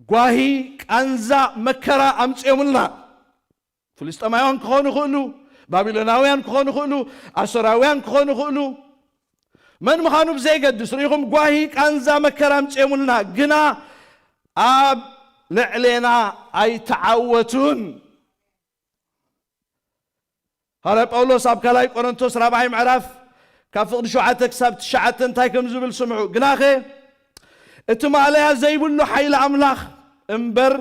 ጓሂ፣ ቃንዛ፣ መከራ ኣምጽኦምልና። ፍልስጤማውያን ክኾኑ ይኽእሉ፣ ባቢሎናውያን ክኾኑ ይኽእሉ፣ ኣሶራውያን ክኾኑ ይኽእሉ። መን ምዃኑ ብዘይገድስ፣ ሪኹም ጓሂ፣ ቃንዛ፣ መከራ ኣምጽኦምልና፣ ግና ኣብ ልዕሌና ኣይተዓወቱን። ሃዋርያ ጳውሎስ ኣብ ካልኣይ ቆሮንቶስ ራብዓይ ምዕራፍ ካብ ፍቕዲ ሸውዓተ ክሳብ ትሽዓተ እንታይ ከም ዝብል ስምዑ። "ግናኸ እቲ ማእለያ ዘይብሉ ሓይሊ ኣምላኽ እምበር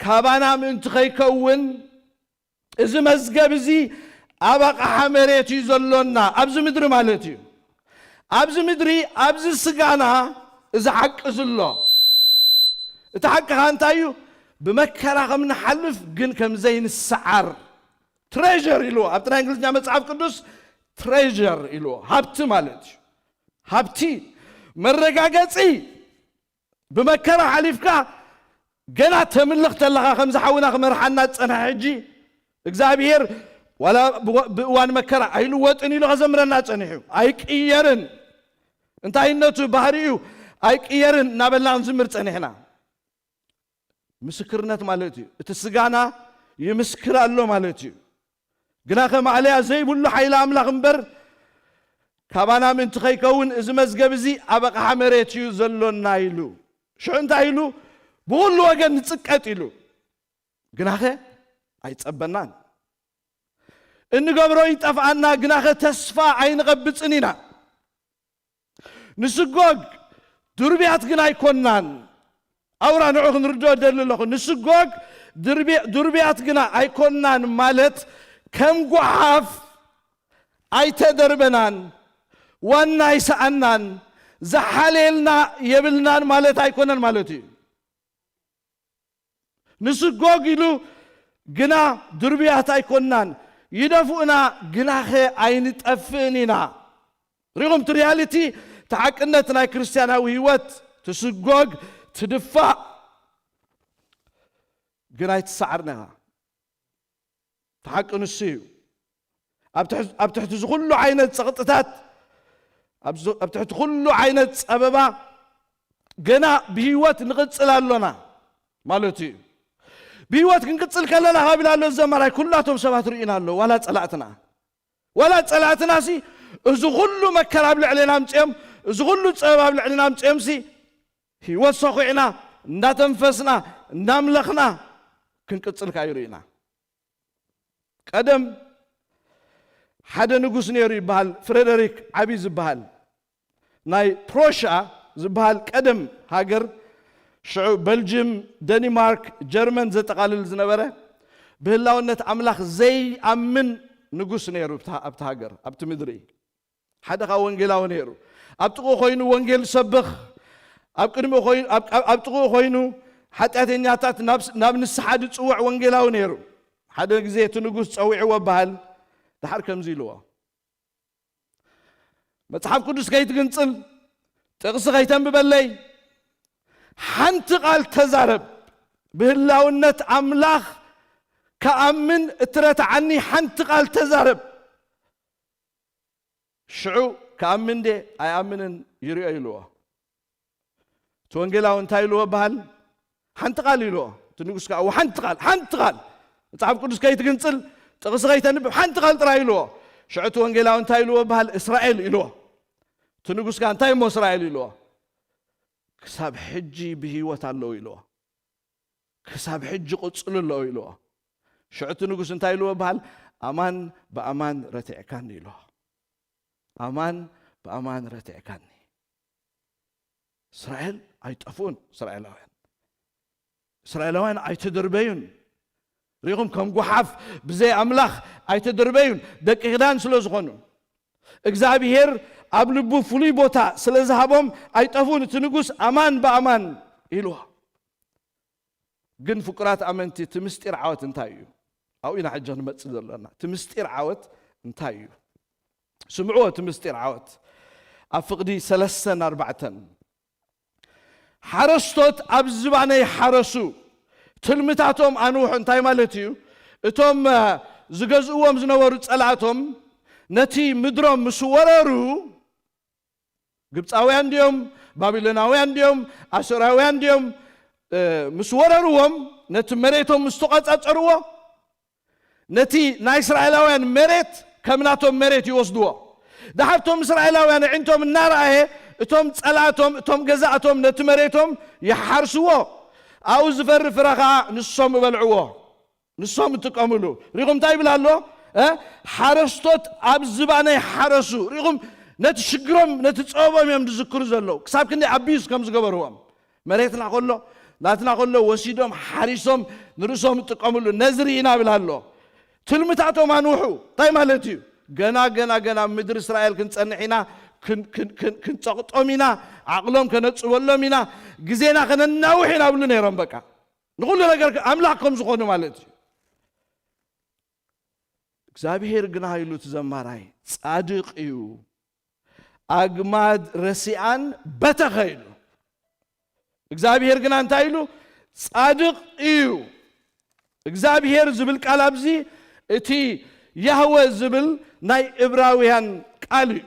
ካባና ምእንቲ ከይከውን፣ እዚ መዝገብ እዚ ኣብ ኣቕሓ መሬት እዩ ዘሎና።" ኣብዚ ምድሪ ማለት እዩ። ኣብዚ ምድሪ፣ ኣብዚ ስጋና እዚ ሓቂ እዚ ኣሎ። እቲ ሓቂ ኸኣ እንታይ እዩ? ብመከራ ከም ንሓልፍ ግን ከም ዘይንሰዓር። ትሬዠር ኢልዎ። ኣብቲ ናይ እንግሊዝኛ መጽሓፍ ቅዱስ ትሬዠር ኢልዎ። ሃብቲ ማለት እዩ። ሃብቲ፣ መረጋገጺ። ብመከራ ሓሊፍካ ገና ተምልኽ ተለኻ፣ ከምዚ ሓውና ክመርሓና ዝጸንሐ ሕጂ፣ እግዚኣብሔር ዋላ ብወ-፣ ብእዋን መከራ ኣይልወጥን ኢሉ ከዘምረና ጸኒሑ። ኣይቅየርን። እንታይነቱ፣ ባህሪኡ ኣይቅየርን እናበልና ክንዝምር ጸኒሕና። ምስክርነት ማለት እዩ። እቲ ስጋና ይምስክር ኣሎ ማለት እዩ። ግናኸ ማእለያ ዘይብሉ ሓይሊ ኣምላኽ እምበር፣ ካባና ምእንቲ ኸይከውን እዚ መዝገብ እዚ ኣብ ኣቕሓ መሬት እዩ ዘሎና ኢሉ። ሽዑ እንታይ ኢሉ? ብኹሉ ወገን ንጽቀጥ ኢሉ። ግናኸ ኣይጸበናን። እንገብሮ ይጠፍኣና፣ ግናኸ ተስፋ ኣይንቐብጽን ኢና። ንስጎግ ድርብያት ግን ኣይኮናን። ኣውራ ንዑ ክንርድኦ ደሊ ኣለኹ። ንስጎግ ድርብያ-፣ ድርብያት ግና ኣይኮናን ማለት ከም ጓሓፍ ኣይተደርበናን፣ ዋና ኣይሰኣናን፣ ዝሓልየልና የብልናን ማለት ኣይኮነን ማለት እዩ። ንስጎግ ኢሉ ግና ድርብያት ኣይኮናን። ይደፍኡና ግናኸ ኣይንጠፍእን ኢና። ሪኹም እቲ ሪያሊቲ፣ እቲ ሓቅነት ናይ ክርስትያናዊ ህይወት፣ ትስጎግ፣ ትድፋእ፣ ግን ኣይትሰዓርን ኢኻ። እቲ ሓቂ ንሱ እዩ። ኣብ ትሕ-፣ ኣብ ትሕቲ እዚ ኩሉ ዓይነት ጸቕጥታት፣ ኣብ ዝ-፣ ኣብ ትሕቲ ኩሉ ዓይነት ጸበባ ገና ብህይወት ንቕጽል ኣሎና ማለት እዩ። ብህይወት ክንቅጽል ከለና ካብ ኢላ ኣሎ ዘማራይ፣ ኩላቶም ሰባት ርኢና ኣሎ፣ ዋላ ጸላእትና። ዋላ ጸላእትና ሲ እዚ ኩሉ መከራ ኣብ ልዕሌና ኣምጽኦም፣ እዚ ኩሉ ጸበባ ኣብ ልዕሌና ኣምጽኦም ሲ ህይወት ሰኹዕና፣ እንዳተንፈስና፣ እንዳምለኽና ክንቅጽል ከኣ ይርእዩና። ቀደም ሓደ ንጉስ ነይሩ ይበሃል፣ ፍሬደሪክ ዓቢ ዝበሃል፣ ናይ ፕሮሻ ዝበሃል ቀደም ሃገር፣ ሽዑ በልጅም፣ ደኒማርክ፣ ጀርመን ዘጠቓልል ዝነበረ፣ ብህላውነት ኣምላኽ ዘይኣምን ንጉስ ነይሩ ኣብታ፣ ኣብታ ሃገር፣ ኣብቲ ምድሪ። ሓደ ኻብ ወንጌላዊ ነይሩ። ኣብ ጥቕኡ ኮይኑ ወንጌል ዝሰብኽ፣ ኣብ ቅድሚኡ ኮይኑ፣ ኣብ፣ ኣብ፣ ኣብ ጥቕኡ ኮይኑ ሓጢኣተኛታት ናብ፣ ናብ ንስሓ ዝጽውዕ ወንጌላዊ ነይሩ። ሓደ ግዜ እቲ ንጉስ ጸዊዕዎ በሃል፣ ደሓር ከምዚ ኢልዎ፣ "መጽሓፍ ቅዱስ ከይትግንጽል፣ ጥቕሲ ከይተንብበለይ፣ ሓንቲ ቃል ተዛረብ። ብህላውነት ኣምላኽ ክኣምን እትረትዓኒ ሓንቲ ቃል ተዛረብ። ሽዑ ክኣምን ድየ ኣይኣምንን ይርእዮ" ኢልዎ። እቲ ወንጌላዊ እንታይ ኢልዎ በሃል? ሓንቲ ቃል ኢልዎ። እቲ ንጉስ ከዓ፣ "እወ፣ ሓንቲ ቃል፣ ሓንቲ ቃል። መጽሓፍ ቅዱስ ከይትግንጽል፣ ጥቕሲ ከይተንብብ፣ ሓንቲ ቃል ጥራይ" ኢልዎ። ሽዑ እቲ ወንጌላዊ እንታይ ኢልዎ በሃል? "እስራኤል" ኢልዎ። እቲ ንጉስ ከዓ፣ "እንታይ እሞ እስራኤል?" ኢልዎ። "ክሳብ ሕጂ ብህይወት ኣለዉ" ኢልዎ። "ክሳብ ሕጂ ቅጽሉ ኣለዉ" ኢልዎ። ሽዑ እቲ ንጉስ እንታይ ኢልዎ በሃል? "ኣማን ብኣማን ረቲዕካኒ" ኢልዎ። "ኣማን ብኣማን ረቲዕካኒ።" እስራኤል ኣይጠፍኡን፣ እስራኤላውያን። እስራኤላውያን ኣይተደርበዩን። ሪኹም፣ ከም ጓሓፍ ብዘይ ኣምላኽ ኣይተደርበዩን። ደቂ ክዳን ስለ ዝኾኑ፣ እግዚኣብሔር ኣብ ልቡ ፍሉይ ቦታ ስለ ዝሃቦም ኣይጠፍኡን። እቲ ንጉስ "ኣማን ብኣማን" ኢልዎ። ግን ፍቁራት ኣመንቲ፣ እቲ ምስጢር ዓወት እንታይ እዩ? ኣብኡ ኢና ሕጂ ክንመጽእ ዘለና። እቲ ምስጢር ዓወት እንታይ እዩ? ስምዕዎ፣ እቲ ምስጢር ዓወት ኣብ ፍቕዲ ሰለስተን ኣርባዕተን። "ሓረስቶት ኣብ ዝባነይ ሓረሱ፣ ትልምታቶም ኣንውሑ" እንታይ ማለት እዩ? እቶም፣ እ፣ ዝገዝእዎም ዝነበሩ ጸላእቶም ነቲ ምድሮም ምስ ወረሩ፣ ግብፃውያን ድዮም? ባቢሎናውያን ድዮም? ኣሶራውያን ድዮም? እ፣ ምስ ወረርዎም፣ ነቲ መሬቶም ምስ ተቋጻጸርዎ፣ ነቲ ናይ እስራኤላውያን መሬት ከም ናቶም መሬት ይወስድዎ። ደሓር እቶም እስራኤላውያን ኣዒንቶም እናረኣየ፣ እቶም ጸላእቶም፣ እቶም ገዛእቶም ነቲ መሬቶም ይሓርስዎ። ኣብኡ ዝፈሪ ፍረ ኸኣ ንሶም ይበልዕዎ። ንሶም እጥቀምሉ። ሪኹም እንታይ ይብል ኣሎ? እ? ሓረስቶት ኣብ ዝባነይ ሓረሱ። ሪኹም፣ ነቲ ሽግሮም፣ ነቲ ጸበቦም እዮም ዝዝክሩ ዘለዉ። ክሳብ ክንደይ ኣቢዩዝ ከም ዝገበርዎም። መሬትና ከሎ፣ ናትና ከሎ ወሲዶም ሓሪሶም ንርእሶም እጥቀምሉ። ነዚ ርኢና ይብል ኣሎ። ትልምታቶም ኣንውሑ። እንታይ ማለት እዩ? ገና፣ ገና፣ ገና ኣብ ምድሪ እስራኤል ክንጸንሕ ኢና፣ ክን-፣ ክን-፣ ክን-፣ ክንጸቕጦም ኢና፣ ዓቕሎም ከነጽበሎም ኢና፣ ግዜና ከነናውሕ ኢና ብሉ ነይሮም በቃ። ንኹሉ ነገር ኣምላኽ ከም ዝኾኑ ማለት እዩ። እግዚኣብሔር ግና ኢሉ እቲ ዘማራይ ጻድቕ እዩ፣ ኣግማድ ረሲኣን በተኸ ኢሉ። እግዚኣብሔር ግና እንታይ ኢሉ? ጻድቕ እዩ። እግዚኣብሔር ዝብል ቃል ኣብዚ እቲ ያህወ ዝብል ናይ እብራውያን ቃል እዩ።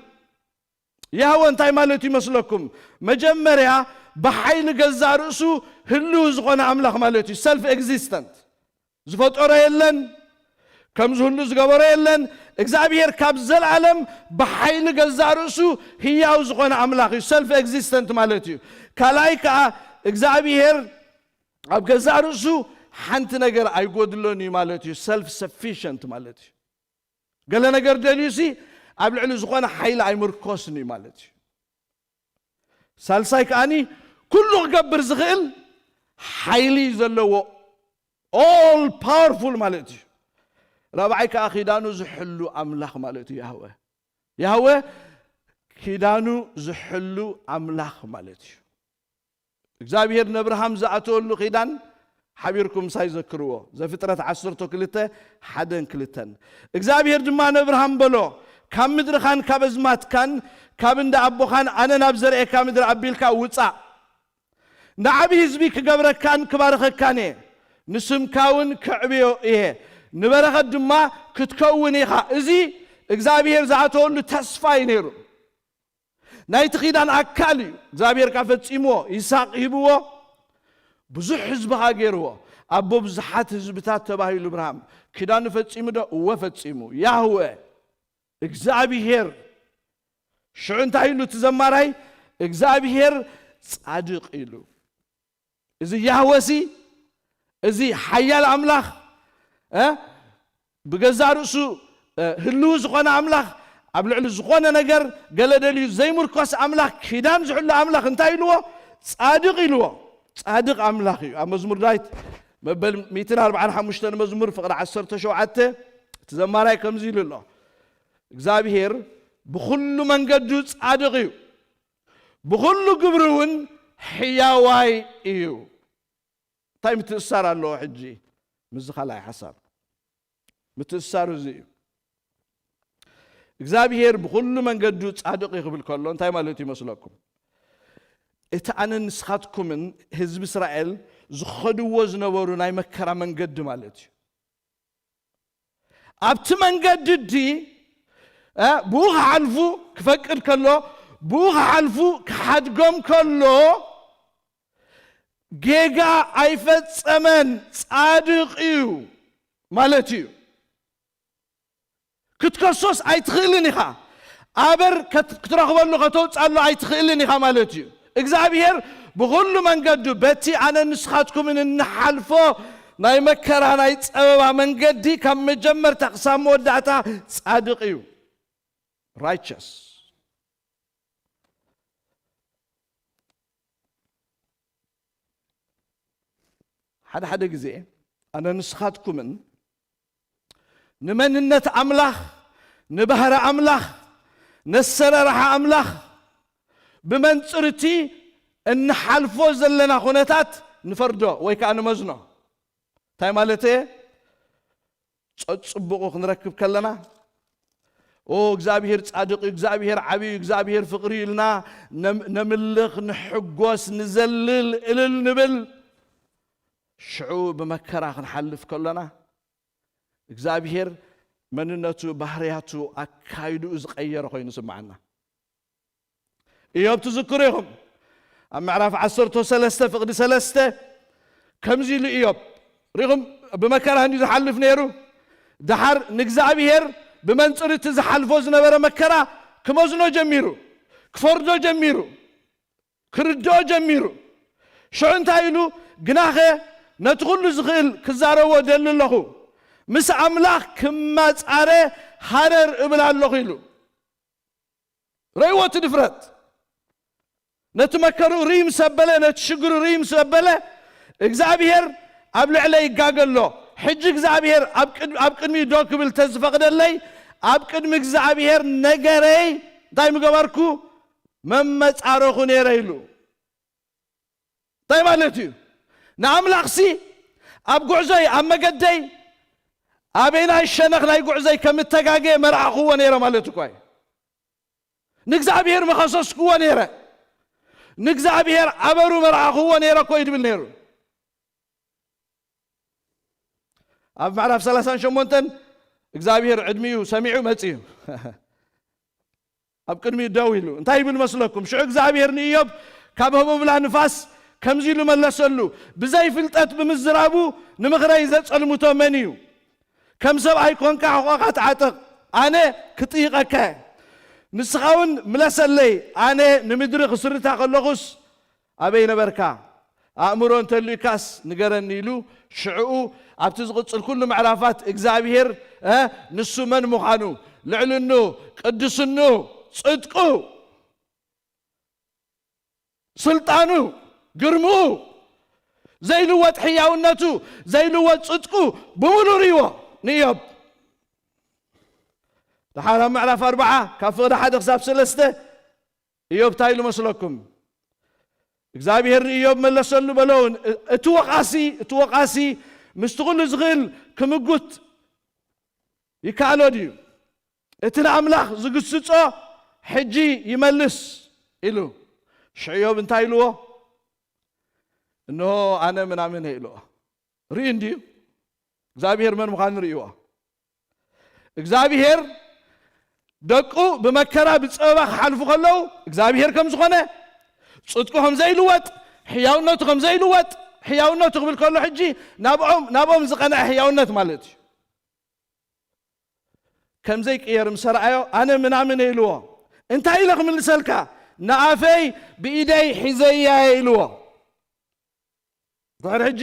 ያህወ እንታይ ማለት ይመስለኩም? መጀመርያ ብሓይሊ ገዛእ ርእሱ ህልው ዝኾነ ኣምላኽ ማለት እዩ። ሰልፍ ኤግዚስተንት። ዝፈጠሮ የለን፣ ከምዚ ሁሉ ዝገበሮ የለን። እግዚኣብሔር ካብ ዘለዓለም ብሓይሊ ገዛእ ርእሱ ህያው ዝኾነ ኣምላኽ እዩ። ሰልፍ ኤግዚስተንት ማለት እዩ። ካልኣይ ከዓ እግዚኣብሔር ኣብ ገዛእ ርእሱ ሓንቲ ነገር ኣይጎድሎን እዩ ማለት እዩ። ሰልፍ ሰፊሽንት ማለት እዩ። ገለ ነገር ደልዩሲ ኣብ ልዕሊ ዝኾነ ሓይሊ ኣይምርኮስን እዩ ማለት እዩ። ሳልሳይ ከዓኒ ኩሉ ክገብር ዝኽእል ሓይሊ ዘለዎ ኦል ፓወርፉል ማለት እዩ። ራብዓይ ከዓ ኪዳኑ ዝሕሉ ኣምላኽ ማለት እዩ። ያህወ ያህወ ኪዳኑ ዝሕሉ ኣምላኽ ማለት እዩ። እግዚኣብሔር ነብርሃም ዝኣተወሉ ኪዳን ሓቢርኩም ምሳይ ዘክርዎ። ዘፍጥረት ዓሰርተ ክልተ ሓደን ክልተን። እግዚኣብሔር ድማ ነብርሃም በሎ፣ ካብ ምድርኻን ካብ ኣዝማትካን ካብ እንዳ ኣቦኻን ኣነ ናብ ዘርእየካ ምድሪ ኣቢልካ ውጻእ። ንዓቢ ህዝቢ ክገብረካን ክባርኸካን እየ፣ ንስምካ እውን ከዕብዮ እየ፣ ንበረኸት ድማ ክትከውን ኢኻ። እዚ እግዚኣብሔር ዝኣተወሉ ተስፋ እዩ ነይሩ። ናይቲ ኪዳን ኣካል እዩ። እግዚኣብሔር ከኣ ፈጺምዎ፣ ይስሐቅ ሂብዎ፣ ብዙሕ ህዝቢ ከኣ ገይርዎ። ኣቦ ብዙሓት ህዝብታት ተባሂሉ እብርሃም። ኪዳኑ ፈጺሙ ዶ? እወ ፈጺሙ። ያህወ እግዚኣብሔር። ሽዑ እንታይ ኢሉ እቲ ዘማራይ? እግዚኣብሔር ጻድቕ ኢሉ። እዚ ያህወሲ፣ እዚ ሓያል ኣምላኽ፣ እ፣ ብገዛእ ርእሱ፣ እ፣ ህልው ዝኾነ ኣምላኽ፣ ኣብ ልዕሊ ዝኾነ ነገር ገለ ደልዩ ዘይምርኮስ ኣምላኽ፣ ኪዳን ዝሕሉ ኣምላኽ እንታይ ኢልዎ? ጻድቕ ኢልዎ። ጻድቕ ኣምላኽ እዩ። ኣብ መዝሙር ዳዊት መበል ሚእትን ኣርባዓን ሓሙሽተን መዝሙር ፍቕዲ ዓሰርተ ሸውዓተ እቲ ዘማራይ ከምዚ ኢሉ ኣሎ፣ እግዚኣብሔር ብኹሉ መንገዱ ጻድቕ እዩ፣ ብኹሉ ግብሩ እውን ሕያዋይ እዩ። እንታይ ምትእስሳር ኣለዎ ሕጂ ምስዚ ካልኣይ ሓሳብ? ምትእስሳሩ እዚ እዩ። እግዚኣብሔር ብኹሉ መንገዱ ጻድቕ እዩ ክብል ከሎ እንታይ ማለት ይመስለኩም? እቲ ኣነ ንስኻትኩምን ህዝቢ እስራኤል ዝኸድዎ ዝነበሩ ናይ መከራ መንገዲ ማለት እዩ። ኣብቲ መንገዲ ዲ፣ እ፣ ብኡ ክሓልፉ ክፈቅድ ከሎ፣ ብኡ ክሓልፉ ክሓድጎም ከሎ፣ ጌጋ ኣይፈጸመን፣ ጻድቕ እዩ ማለት እዩ። ክትከሶስ ኣይትኽእልን ኢኻ። ኣበር ከት-፣ ክትረኽበሉ ከተውጻሉ ኣይትኽእልን ኢኻ ማለት እዩ። እግዚኣብሔር ብኹሉ መንገዱ በቲ ኣነ ንስኻትኩምን እንሓልፎ ናይ መከራ ናይ ጸበባ መንገዲ ካብ መጀመርታ ክሳብ መወዳእታ ጻድቕ እዩ። ራይቸስ። ሓደ ሓደ ግዜ ኣነ ንስኻትኩምን ንመንነት ኣምላኽ፣ ንባህሪ ኣምላኽ፣ ነሰራርሓ ኣምላኽ ብመንጽር እቲ እንሓልፎ ዘለና ኩነታት ንፈርዶ ወይ ከኣ ንመዝኖ። እንታይ ማለት እየ? ጸጽብቑ ክንረክብ ከለና፣ ኦ እግዚኣብሔር ጻድቕ እዩ፣ እግዚኣብሔር ዓቢ እዩ፣ እግዚኣብሔር ፍቕሪ እዩ ኢልና ነም-፣ ነምልኽ፣ ንሕጎስ፣ ንዘልል፣ እልል ንብል። ሽዑ ብመከራ ክንሓልፍ ከሎና እግዚኣብሔር መንነቱ፣ ባህርያቱ፣ ኣካይድኡ ዝቐየረ ኮይኑ ይስምዓና። ኢዮብ ትዝክሩ ኢኹም። ኣብ ምዕራፍ ዓሰርተ ሰለስተ ፍቕዲ ሰለስተ ከምዚ ኢሉ ኢዮብ። ሪኹም፣ ብመከራ እንዲ ዝሓልፍ ነይሩ። ደሓር ንእግዚኣብሔር ብመንጽር እቲ ዝሓልፎ ዝነበረ መከራ ክመዝኖ ጀሚሩ፣ ክፈርዶ ጀሚሩ፣ ክርድኦ ጀሚሩ። ሽዑ እንታይ ኢሉ? ግናኸ ነቲ ኩሉ ዝኽእል ክዛረቦ ደሊ ኣለኹ፣ ምስ ኣምላኽ ክማጻረ ሃረር እብል ኣለኹ ኢሉ። ረእይዎ እቲ ድፍረት። ነቲ መከርኡ ርኢ ምስ ኣበለ፣ ነቲ ሽግሩ ርኢ ምስ ኣበለ፣ እግዚኣብሔር ኣብ ልዕለይ ይጋገ ኣሎ። ሕጂ እግዚኣብሔር ኣብ ቅድ-፣ ኣብ ቅድሚኡ ደው ክብል ተዝፈቕደለይ፣ ኣብ ቅድሚ እግዚኣብሔር ነገረይ እንታይ ምገበርኩ? መመጻረኹ ነይረ ኢሉ። እንታይ ማለት እዩ? ንኣምላኽሲ ኣብ ጉዕዞይ፣ ኣብ መገደይ፣ ኣበየናይ ሸነኽ ናይ ጉዕዞይ ከም እተጋገየ መርኣኹዎ ነይረ ማለት እኳ እዩ። ንእግዚኣብሔር መኸሰስክዎ ነይረ፣ ንእግዚኣብሔር ኣበሩ መርኣኽዎ ነይረ እኮ እዩ ድብል ነይሩ። ኣብ ምዕራፍ ሰላሳን ሸሞንተን እግዚኣብሔር ዕድሚኡ ሰሚዑ መጺኡ ኣብ ቅድሚኡ ደው ኢሉ እንታይ ይብል መስለኩም? ሽዑ እግዚኣብሔር ንኢዮብ ካብ ህቦብላ ንፋስ ከምዚ ኢሉ መለሰሉ፣ ብዘይ ፍልጠት ብምዝራቡ ንምኽረይ ዘጸልምቶ መን እዩ? ከም ሰብኣይ ኮንካ ሕቖኻ ተዓጠቕ፣ ኣነ ክጥይቐካ እየ። ንስኻ እውን ምለሰለይ፣ ኣነ ንምድሪ ክስርታ ከለኹስ ኣበይ ነበርካ? ኣእምሮ እንተልዩካስ ንገረኒ ኢሉ፣ ሽዕኡ ኣብቲ ዝቕጽል ኩሉ ምዕራፋት እግዚኣብሔር፣ እ፣ ንሱ መን ምዃኑ፣ ልዕልኑ፣ ቅድስኑ፣ ጽድቁ፣ ስልጣኑ፣ ግርምኡ፣ ዘይልወጥ ሕያውነቱ፣ ዘይልወጥ ጽድቁ ብምሉእ ርእይዎ ንኢዮብ። ደሓር ኣብ ምዕራፍ ኣርባዓ ካብ ፍቕዲ ሓደ ክሳብ ሰለስተ ኢዮብ እንታይ ኢሉ መስለኩም? እግዚኣብሔር ንኢዮብ መለሰሉ በለውን፣ እ-፣ እቲ ወቓሲ፣ እቲ ወቓሲ ምስቲ ኩሉ ዝኽእል ክምጉት ይከኣሎ ድዩ? እቲ ንኣምላኽ ዝግስጾ ሕጂ ይመልስ ኢሉ። ሽዑ ኢዮብ እንታይ ኢልዎ? እንሆ ኣነ ምናምን ኢልዎ። ርኢ እንድዩ እግዚኣብሔር መን ምዃኑ ርእይዎ። እግዚኣብሔር ደቁ ብመከራ ብጸበባ ክሓልፉ ከለዉ እግዚኣብሔር ከም ዝኾነ፣ ጽድቁ ከም ዘይልወጥ፣ ሕያውነቱ ከም ዘይልወጥ፣ ሕያውነቱ ክብል ከሎ ሕጂ ናብኦም፣ ናብኦም ዝቐንዐ ሕያውነት ማለት እዩ። ከም ዘይቅየር ምስ ኣርኣዮ ኣነ ምናምን ኢልዎ። እንታይ ኢለ ክምልሰልካ? ንኣፈይ ብኢደይ ሒዘያ ኢልዎ። ድሕሪ ሕጂ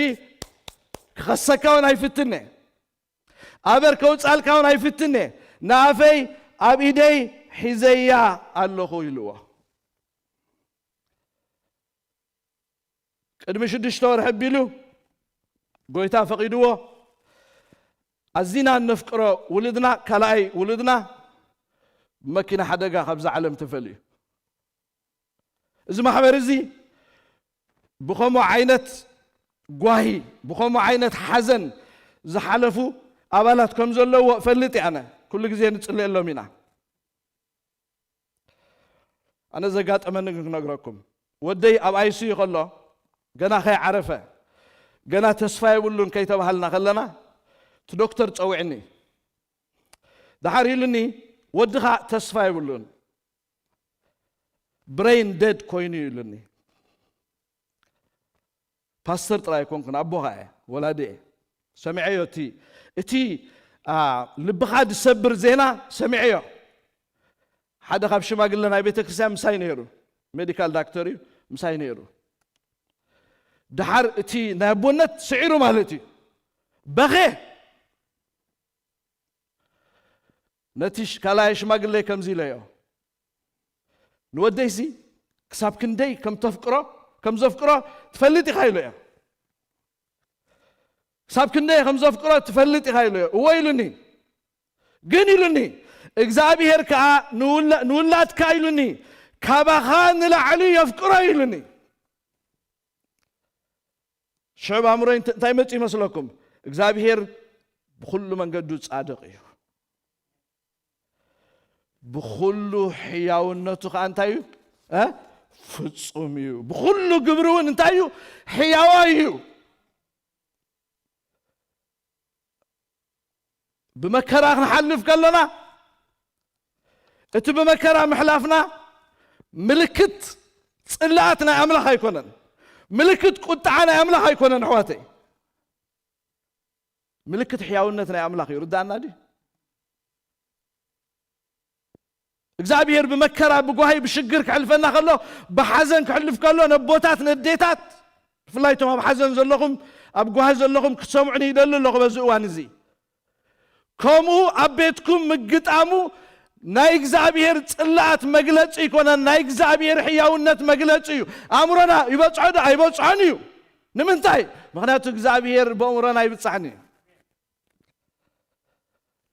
ክኸሰካ እውን ኣይፍትነ፣ ኣበር ከውጻልካ እውን ኣይፍትነ፣ ንኣፈይ ኣብ ኢደይ ሒዘያ ኣለኹ ኢልዎ። ቅድሚ ሽዱሽተ ወርሒ ኣቢሉ ጎይታ ፈቒድዎ ኣዚና እነፍቅሮ ውልድና፣ ካልኣይ ውልድና ብመኪና ሓደጋ ካብዛ ዓለም ተፈልዩ። እዚ ማሕበር እዚ ብኸምኡ ዓይነት ጓሂ፣ ብኸምኡ ዓይነት ሓዘን ዝሓለፉ ኣባላት ከም ዘለዎ እፈልጥ እየ። ኣነ ኩሉ ግዜ ንጽልየሎም ኢና። ኣነ ዘጋጠመኒ ግን ክነግረኩም። ወደይ ኣብ ኣይ ሲ ዩ ከሎ፣ ገና ከይዓረፈ፣ ገና ተስፋ የብሉን ከይተባሃልና ከለና፣ እቲ ዶክተር ጸዊዕኒ። ደሓር ኢሉኒ፣ "ወድኻ ተስፋ የብሉን፣ ብሬን ደድ ኮይኑ" ኢሉኒ። ፓስተር ጥራይ ኣይኮንኩን፣ ኣቦኻ እየ፣ ወላዲ እየ። ሰሚዐዮ፣ እቲ፣ እቲ፣ አ፣ ልብኻ ዝሰብር ዜና ሰሚዐዮ። ሓደ ካብ ሽማግለ ናይ ቤተ ክርስቲያን ምሳይ ነይሩ፣ ሜዲካል ዳክተር እዩ፣ ምሳይ ነይሩ። ደሓር እቲ ናይ ኣቦነት ስዒሩ ማለት እዩ። በኸ ነቲ ሽ-፣ ካልኣይ ሽማግለ ከምዚ ኢለዮ፣ "ንወደይሲ ክሳብ ክንደይ ከም ተፍቅሮ፣ ከም ዘፍቅሮ ትፈልጥ ኢኻ?" ኢለዮ። "ክሳብ ክንደይ ከም ዘፍቅሮ ትፈልጥ ኢኻ?" ኢለዮ። "እወ" ኢሉኒ። "ግን" ኢሉኒ፣ "እግዚኣብሔር ከኣ ንውላ-፣ ንውላድካ" ኢሉኒ፣ "ካባኻ ንላዕሊ የፍቅሮ" ኢሉኒ። ሽዑ ኣብ ኣእምሮይ እንት-፣ እንታይ መጽእ ይመስለኩም? እግዚኣብሔር ብኹሉ መንገዱ ጻድቕ እዩ። ብኹሉ ሕያውነቱ ከኣ እንታይ እዩ? እ? ፍጹም እዩ። ብኹሉ ግብሪ እውን እንታይ እዩ? ሕያዋይ እዩ። ብመከራ ክንሓልፍ ከለና፣ እቲ ብመከራ ምሕላፍና ምልክት ጽልኣት ናይ ኣምላኽ ኣይኮነን። ምልክት ቁጥዓ ናይ ኣምላኽ ኣይኮነን፣ ኣሕዋተይ። ምልክት ሕያውነት ናይ ኣምላኽ እዩ። ርዳእና ድዩ? እግዚኣብሔር ብመከራ፣ ብጓሂ፣ ብሽግር ክሕልፈና ከሎ፣ ብሓዘን ክሕልፍ ከሎ፣ ነቦታት፣ ነዴታት፣ ብፍላይ እቶም ኣብ ሓዘን ዘለኹም፣ ኣብ ጓሂ ዘለኹም ክትሰምዑኒ ይደሊ ኣለኹ በዚ እዋን እዚ። ከምኡ ኣብ ቤትኩም ምግጣሙ ናይ እግዚኣብሔር ጽልኣት መግለጺ ኣይኮነን፣ ናይ እግዚኣብሔር ሕያውነት መግለጺ እዩ። ኣእምሮና ይበጽሖ ዶ? ኣይበጽሖን እዩ። ንምንታይ? ምኽንያቱ እግዚኣብሔር ብኣእምሮና ኣይብጻሕን እዩ።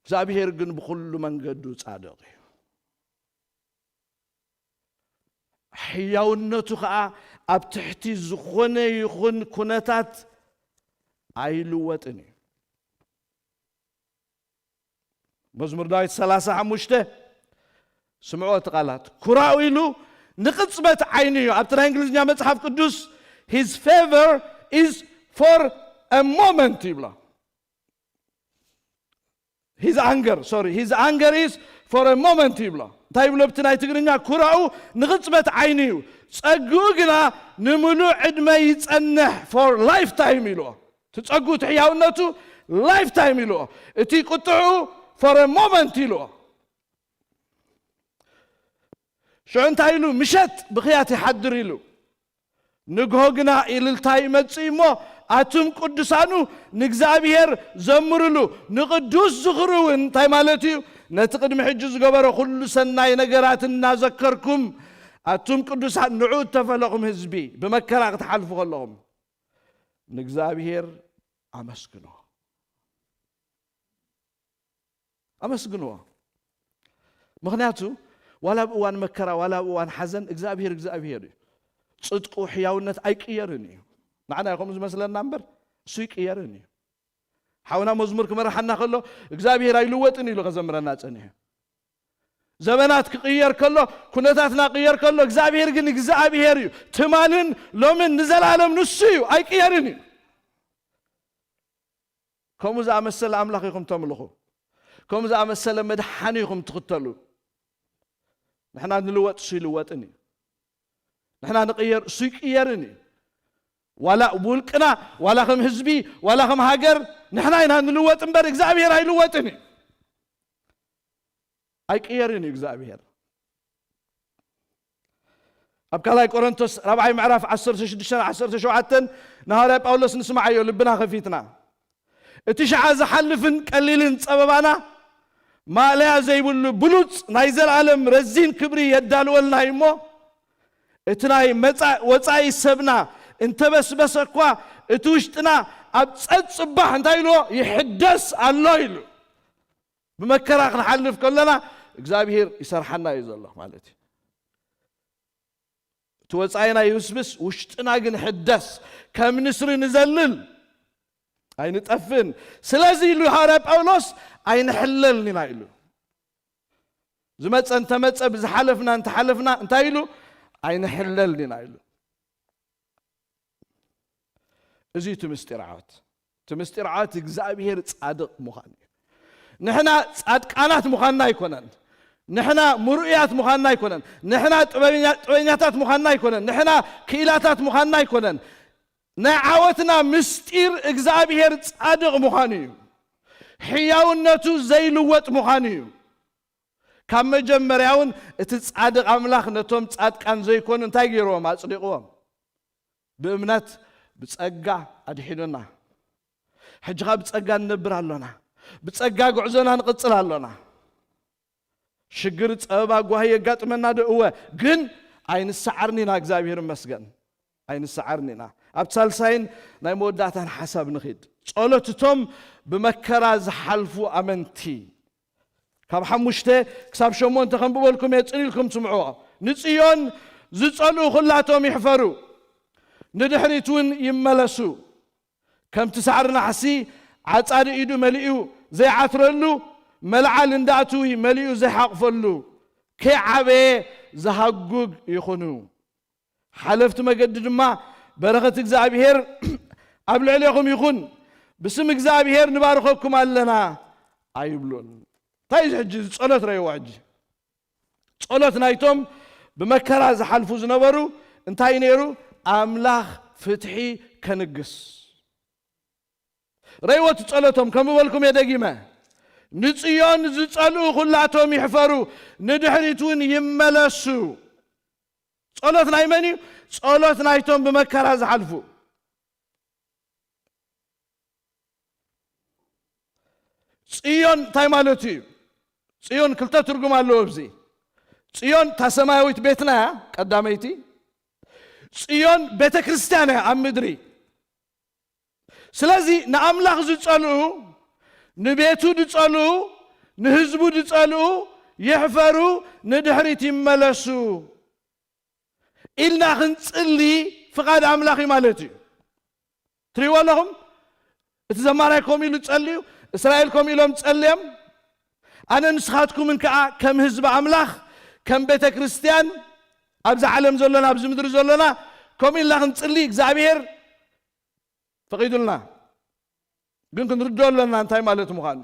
እግዚኣብሔር ግን ብኹሉ መንገዱ ጻድቕ እዩ። ሕያውነቱ ኸኣ ኣብ ትሕቲ ዝኾነ ይኹን ኩነታት ኣይልወጥን እዩ። መዝሙር ዳዊት ሰላሳ ሓሙሽተ፣ ስምዕዎ እቲ ቃላት፣ "ኩራኡ ኢሉ ንቕጽበት ዓይኑ እዩ።" ኣብቲ ናይ እንግሊዝኛ መጽሓፍ ቅዱስ፣ "His favor is for a moment" ይብሎ። "His anger, sorry, his anger is for a moment" ይብሎ። እንታይ ይብሎ ኣብቲ ናይ ትግርኛ? "ኩራኡ ንቕጽበት ዓይኑ እዩ፣ ጸግኡ ግና ንምሉእ ዕድመ ይጸንሕ፣ for lifetime" ኢልዎ። እቲ ጸግኡ፣ እቲ ሕያውነቱ ላይፍ ታይም ኢልዎ። እቲ ቁጥዑ for a moment ኢልዎ። ሽዑ እንታይ ኢሉ? ምሸት ብኽያት ይሓድር ኢሉ። ንግሆ ግና ኢልልታ ይመጽእ እሞ፣ ኣቱም ቅዱሳኑ ንእግዚኣብሔር ዘምርሉ፣ ንቅዱስ ዝኽሩ እውን እንታይ ማለት እዩ? ነቲ ቅድሚ ሕጂ ዝገበሮ ኩሉ ሰናይ ነገራት እናዘከርኩም፣ ኣቱም ቅዱሳን ንዑ እተፈለኹም ህዝቢ፣ ብመከራ ክትሓልፉ ከለኹም ንእግዚኣብሔር ኣመስግኖ። ኣመስግንዎ። ምኽንያቱ ዋላ ኣብ እዋን መከራ፣ ዋላ ኣብ እዋን ሓዘን እግዚኣብሔር እግዚኣብሔር እዩ። ጽድቁ፣ ሕያውነት ኣይቅየርን እዩ። ንዓና እዩ ከምኡ ዝመስለና እምበር እሱ ይቅየርን እዩ። ሓውና መዝሙር ክመርሓና ከሎ እግዚኣብሔር ኣይልወጥን ኢሉ ከዘምረና ጸኒሑ። ዘበናት ክቕየር ከሎ፣ ኩነታትና ክቕየር ከሎ እግዚኣብሔር ግን እግዚኣብሔር እዩ። ትማልን ሎምን ንዘለኣለም ንሱ እዩ፣ ኣይቅየርን እዩ። ከምኡ ዝኣመሰለ ኣምላኽ ኢኹም ተምልኹ። ከምኡ ዝኣመሰለ መድሓኒ ኢኹም ትኽተሉ። ንሕና ንልወጥ እሱ ይልወጥን እዩ። ንሕና ንቕየር እሱ ይቅየርን እዩ። ዋላ ብውልቅና፣ ዋላ ከም ህዝቢ፣ ዋላ ከም ሃገር ንሕና ኢና ንልወጥ እምበር እግዚኣብሔር ኣይልወጥን እዩ። ኣይቅየርን እዩ እግዚኣብሔር። ኣብ ካልኣይ ቆሮንቶስ ራብዓይ ምዕራፍ ዓሰርተ ሽዱሽተ ዓሰርተ ሸውዓተ ንሃዋርያ ጳውሎስ ንስምዓዮ ልብና ከፊትና። እቲ ሸዓ ዝሓልፍን ቀሊልን ጸበባና ማእለያ ዘይብሉ ብሉጽ ናይ ዘለኣለም ረዚን ክብሪ የዳልወልና እዩ እሞ፣ እቲ ናይ መጻ-፣ ወጻኢ ሰብና እንተበስበሰ እኳ፣ እቲ ውሽጥና ኣብ ጸጽባሕ እንታይ ኢልዎ? ይሕደስ ኣሎ ኢሉ። ብመከራ ክንሓልፍ ከለና እግዚኣብሔር ይሰርሓና እዩ ዘሎ ማለት እዩ። እቲ ወጻኢና ይብስብስ፣ ውሽጥና ግን ይሕደስ። ከም ንስሪ ንዘልል፣ ኣይንጠፍእን። ስለዚ ኢሉ ሃዋርያ ጳውሎስ ኣይንሕለልን ኢና ኢሉ። ዝመጸ እንተመጸ፣ ብዝሓለፍና እንተሓለፍና እንታይ ኢሉ? ኣይንሕለልን ኢና ኢሉ። እዚ እዩ እቲ ምስጢር ዓወት። እቲ ምስጢር ዓወት እግዚኣብሔር ጻድቕ ምዃን እዩ። ንሕና ጻድቃናት ምዃንና ኣይኮነን። ንሕና ምርኡያት ምዃንና ኣይኮነን። ንሕና ጥበበኛ-፣ ጥበበኛታት ምዃንና ኣይኮነን። ንሕና ክኢላታት ምዃንና ኣይኮነን። ናይ ዓወትና ምስጢር እግዚኣብሔር ጻድቕ ምዃኑ እዩ። ሕያውነቱ ዘይልወጥ ምዃኑ እዩ። ካብ መጀመርያ እውን እቲ ጻድቕ ኣምላኽ ነቶም ጻድቃን ዘይኮኑ እንታይ ገይርዎም? ኣጽዲቕዎም። ብእምነት ብጸጋ ኣድሒኑና። ሕጂ ኸኣ ብጸጋ ንነብር ኣሎና። ብጸጋ ጉዕዞና ንቕጽል ኣሎና። ሽግር፣ ጸበባ፣ ጓሂ የጋጥመና ዶ? እወ፣ ግን ኣይንሰዓርን ኢና። እግዚኣብሔር ይመስገን፣ ኣይንሰዓርን ኢና። ኣብ ሳልሳይን ናይ መወዳእታን ሓሳብ ንኺድ። ጸሎት እቶም ብመከራ ዝሓልፉ ኣመንቲ። ካብ ሓሙሽተ ክሳብ ሸሞንተ ከንብበልኩም እየ፣ ጽን ኢልኩም ስምዕዎ። ንጽዮን ዝጸልኡ ኩላቶም ይሕፈሩ፣ ንድሕሪት እውን ይመለሱ። ከምቲ ሳዕሪ ናሕሲ ዓጻዲ ኢዱ መሊኡ ዘይዓትረሉ፣ መልዓል እንዳእትዊ መሊኡ ዘይሓቕፈሉ፣ ከይዓበየ ዝሃጉግ ይኹኑ። ሓለፍቲ መገዲ ድማ በረኸት እግዚኣብሔር ኣብ ልዕሌኹም ይኹን፣ ብስም እግዚኣብሔር ንባርኸኩም ኣለና ኣይብሉን። እንታይ እዩ ሕጂ እዚ ጸሎት? ረእይዎ ሕጂ። ጸሎት ናይቶም ብመከራ ዝሓልፉ ዝነበሩ እንታይ ነይሩ? ኣምላኽ ፍትሒ ከንግስ። ረእይዎ እቲ ጸሎቶም፣ ከም በልኩም እየ ደጊመ። ንጽዮን ዝጸልኡ ኩላቶም ይሕፈሩ፣ ንድሕሪት እውን ይመለሱ። ጸሎት ናይ መን እዩ? ጸሎት ናይቶም ብመከራ ዝሓልፉ። ጽዮን እንታይ ማለት እዩ? ጽዮን ክልተ ትርጉም ኣለዎ ኣብዚ። ጽዮን እታ ሰማያዊት ቤትና እያ፣ ቀዳመይቲ። ጽዮን ቤተ ክርስቲያን እያ ኣብ ምድሪ። ስለዚ ንኣምላኽ ዝጸልኡ፣ ንቤቱ ዝጸልኡ፣ ንህዝቡ ዝጸልኡ ይሕፈሩ፣ ንድሕሪት ይመለሱ ኢልና ክንጽሊ ፍቓድ ኣምላኽ እዩ ማለት እዩ። ትሪእዎ ኣለኹም? እቲ ዘማራይ ከምኡ ኢሉ ጸልዩ፣ እስራኤል ከምኡ ኢሎም ጸልዮም። ኣነ ንስኻትኩምን ከኣ ከም ህዝቢ ኣምላኽ፣ ከም ቤተ ክርስቲያን፣ ኣብዚ ዓለም ዘሎና፣ ኣብዚ ምድሪ ዘሎና፣ ከምኡ ኢልና ክንጽሊ እግዚኣብሔር ፈቒዱልና። ግን ክንርድኦ ኣለና እንታይ ማለት ምዃኑ።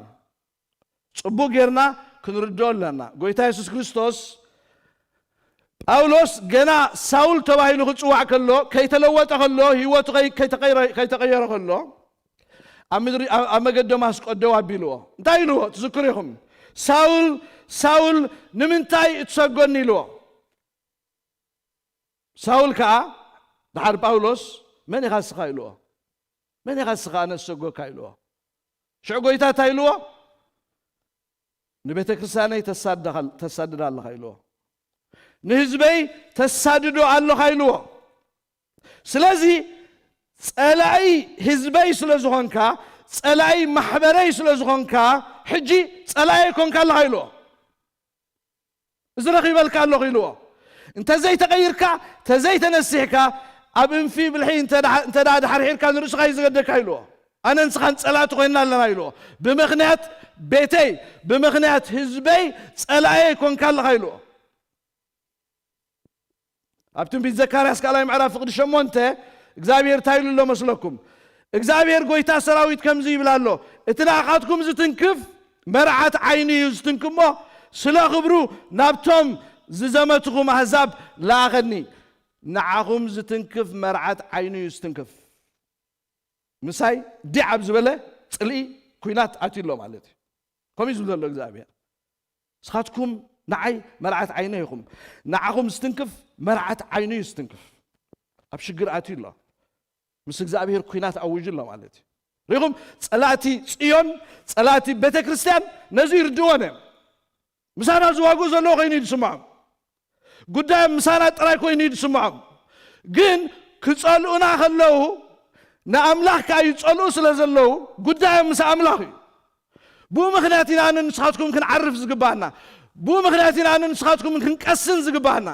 ጽቡቕ ጌርና ክንርድኦ ኣለና። ጎይታ የሱስ ክርስቶስ፣ ጳውሎስ ገና ሳውል ተባሂሉ ክጽዋዕ ከሎ፣ ከይተለወጠ ከሎ፣ ህይወቱ ከይ-፣ ከይተቐይረ-፣ ከይተቐየረ ከሎ፣ ኣብ ምድሪ ኣብ ኣብ መገዲ ደማስቆ ደው ኣቢልዎ። እንታይ ኢልዎ ትዝክሩ ኢኹም? ሳውል ሳውል ንምንታይ እትሰጎኒ ኢልዎ። ሳውል ከኣ ደሓር ጳውሎስ መን ኢኻ ንስኻ ኢልዎ። መን ኢኻ ንስኻ ኣነ ዝሰጎካ ኢልዎ። ሽዑ ጎይታ እንታይ ኢልዎ? ንቤተ ክርስቲያነይ ተሳድዳ ኣለኻ ኢልዎ። ንህዝበይ ተሳድዶ ኣለኻ ኢልዎ። ስለዚ ጸላኢ ህዝበይ ስለ ዝኾንካ፣ ጸላኢ ማሕበረይ ስለ ዝኾንካ፣ ሕጂ ጸላኢ ኣይኮንካ ኣለኻ ኢልዎ። እዚ ረኺበልካ ኣለኹ ኢልዎ። እንተዘይተቐይርካ፣ ተዘይተነሲሕካ፣ ኣብ እንፊ ብልሒ እንተ ደኣ ድሓርሒርካ ንርእስኻ እዩ ዝገደካ ኢልዎ። ኣነ ንስኻን ጸላእቲ ኮይንና ኣለና ኢልዎ። ብምኽንያት ቤተይ፣ ብምኽንያት ህዝበይ ጸላእየ ኣይኮንካ ኣለኻ ኢልዎ። ኣብ ትንቢት ዘካርያስ ካልኣይ ምዕራፍ ፍቕዲ ሸሞንተ እግዚኣብሔር እንታይ ኢሉ ኣሎ መስለኩም? እግዚኣብሔር ጎይታ ሰራዊት ከምዚ ይብል ኣሎ፣ እቲ ንኣኻትኩም ዝትንክፍ መርዓት ዓይኒ እዩ ዝትንክፍ እሞ፣ ስለ ክብሩ ናብቶም ዝዘመትኹም ኣህዛብ ለኣኸኒ። ንዓኹም ዝትንክፍ መርዓት ዓይኒ እዩ ዝትንክፍ። ምሳይ ዲዕ ኣብ ዝበለ ጽልኢ ኲናት ኣትዩ ኣሎ ማለት እዩ። ከምኡ እዩ ዝብል ዘሎ እግዚኣብሔር። ንስኻትኩም ንዓይ መርዓት ዓይነ ኢኹም። ንዓኹም ዝትንክፍ መርዓት ዓይኑ እዩ ዝትንክፍ። ኣብ ሽግር ኣትዩ ኣሎ። ምስ እግዚኣብሔር ኲናት ኣውጁ ኣሎ ማለት እዩ። ርኢኹም፣ ጸላእቲ ጽዮን፣ ጸላእቲ ቤተ ክርስቲያን ነዚ ይርድዎን እዮም። ምሳና ዝዋግኡ ዘለዎ ኮይኑ እዩ ዝስምዖም። ጉዳዮም ምሳና ጥራይ ኮይኑ እዩ ዝስምዖም። ግን ክጸልኡና ከለዉ ንኣምላኽ ከኣ ይጸልኡ ስለ ዘለዉ ጉዳዮም ምስ ኣምላኽ እዩ። ብኡ ምኽንያት ኢና ኣነ ንስኻትኩም ክንዓርፍ ዝግባና። ብኡ ምኽንያት ኢና ኣነ ንስኻትኩም ክንቀስን ዝግባና።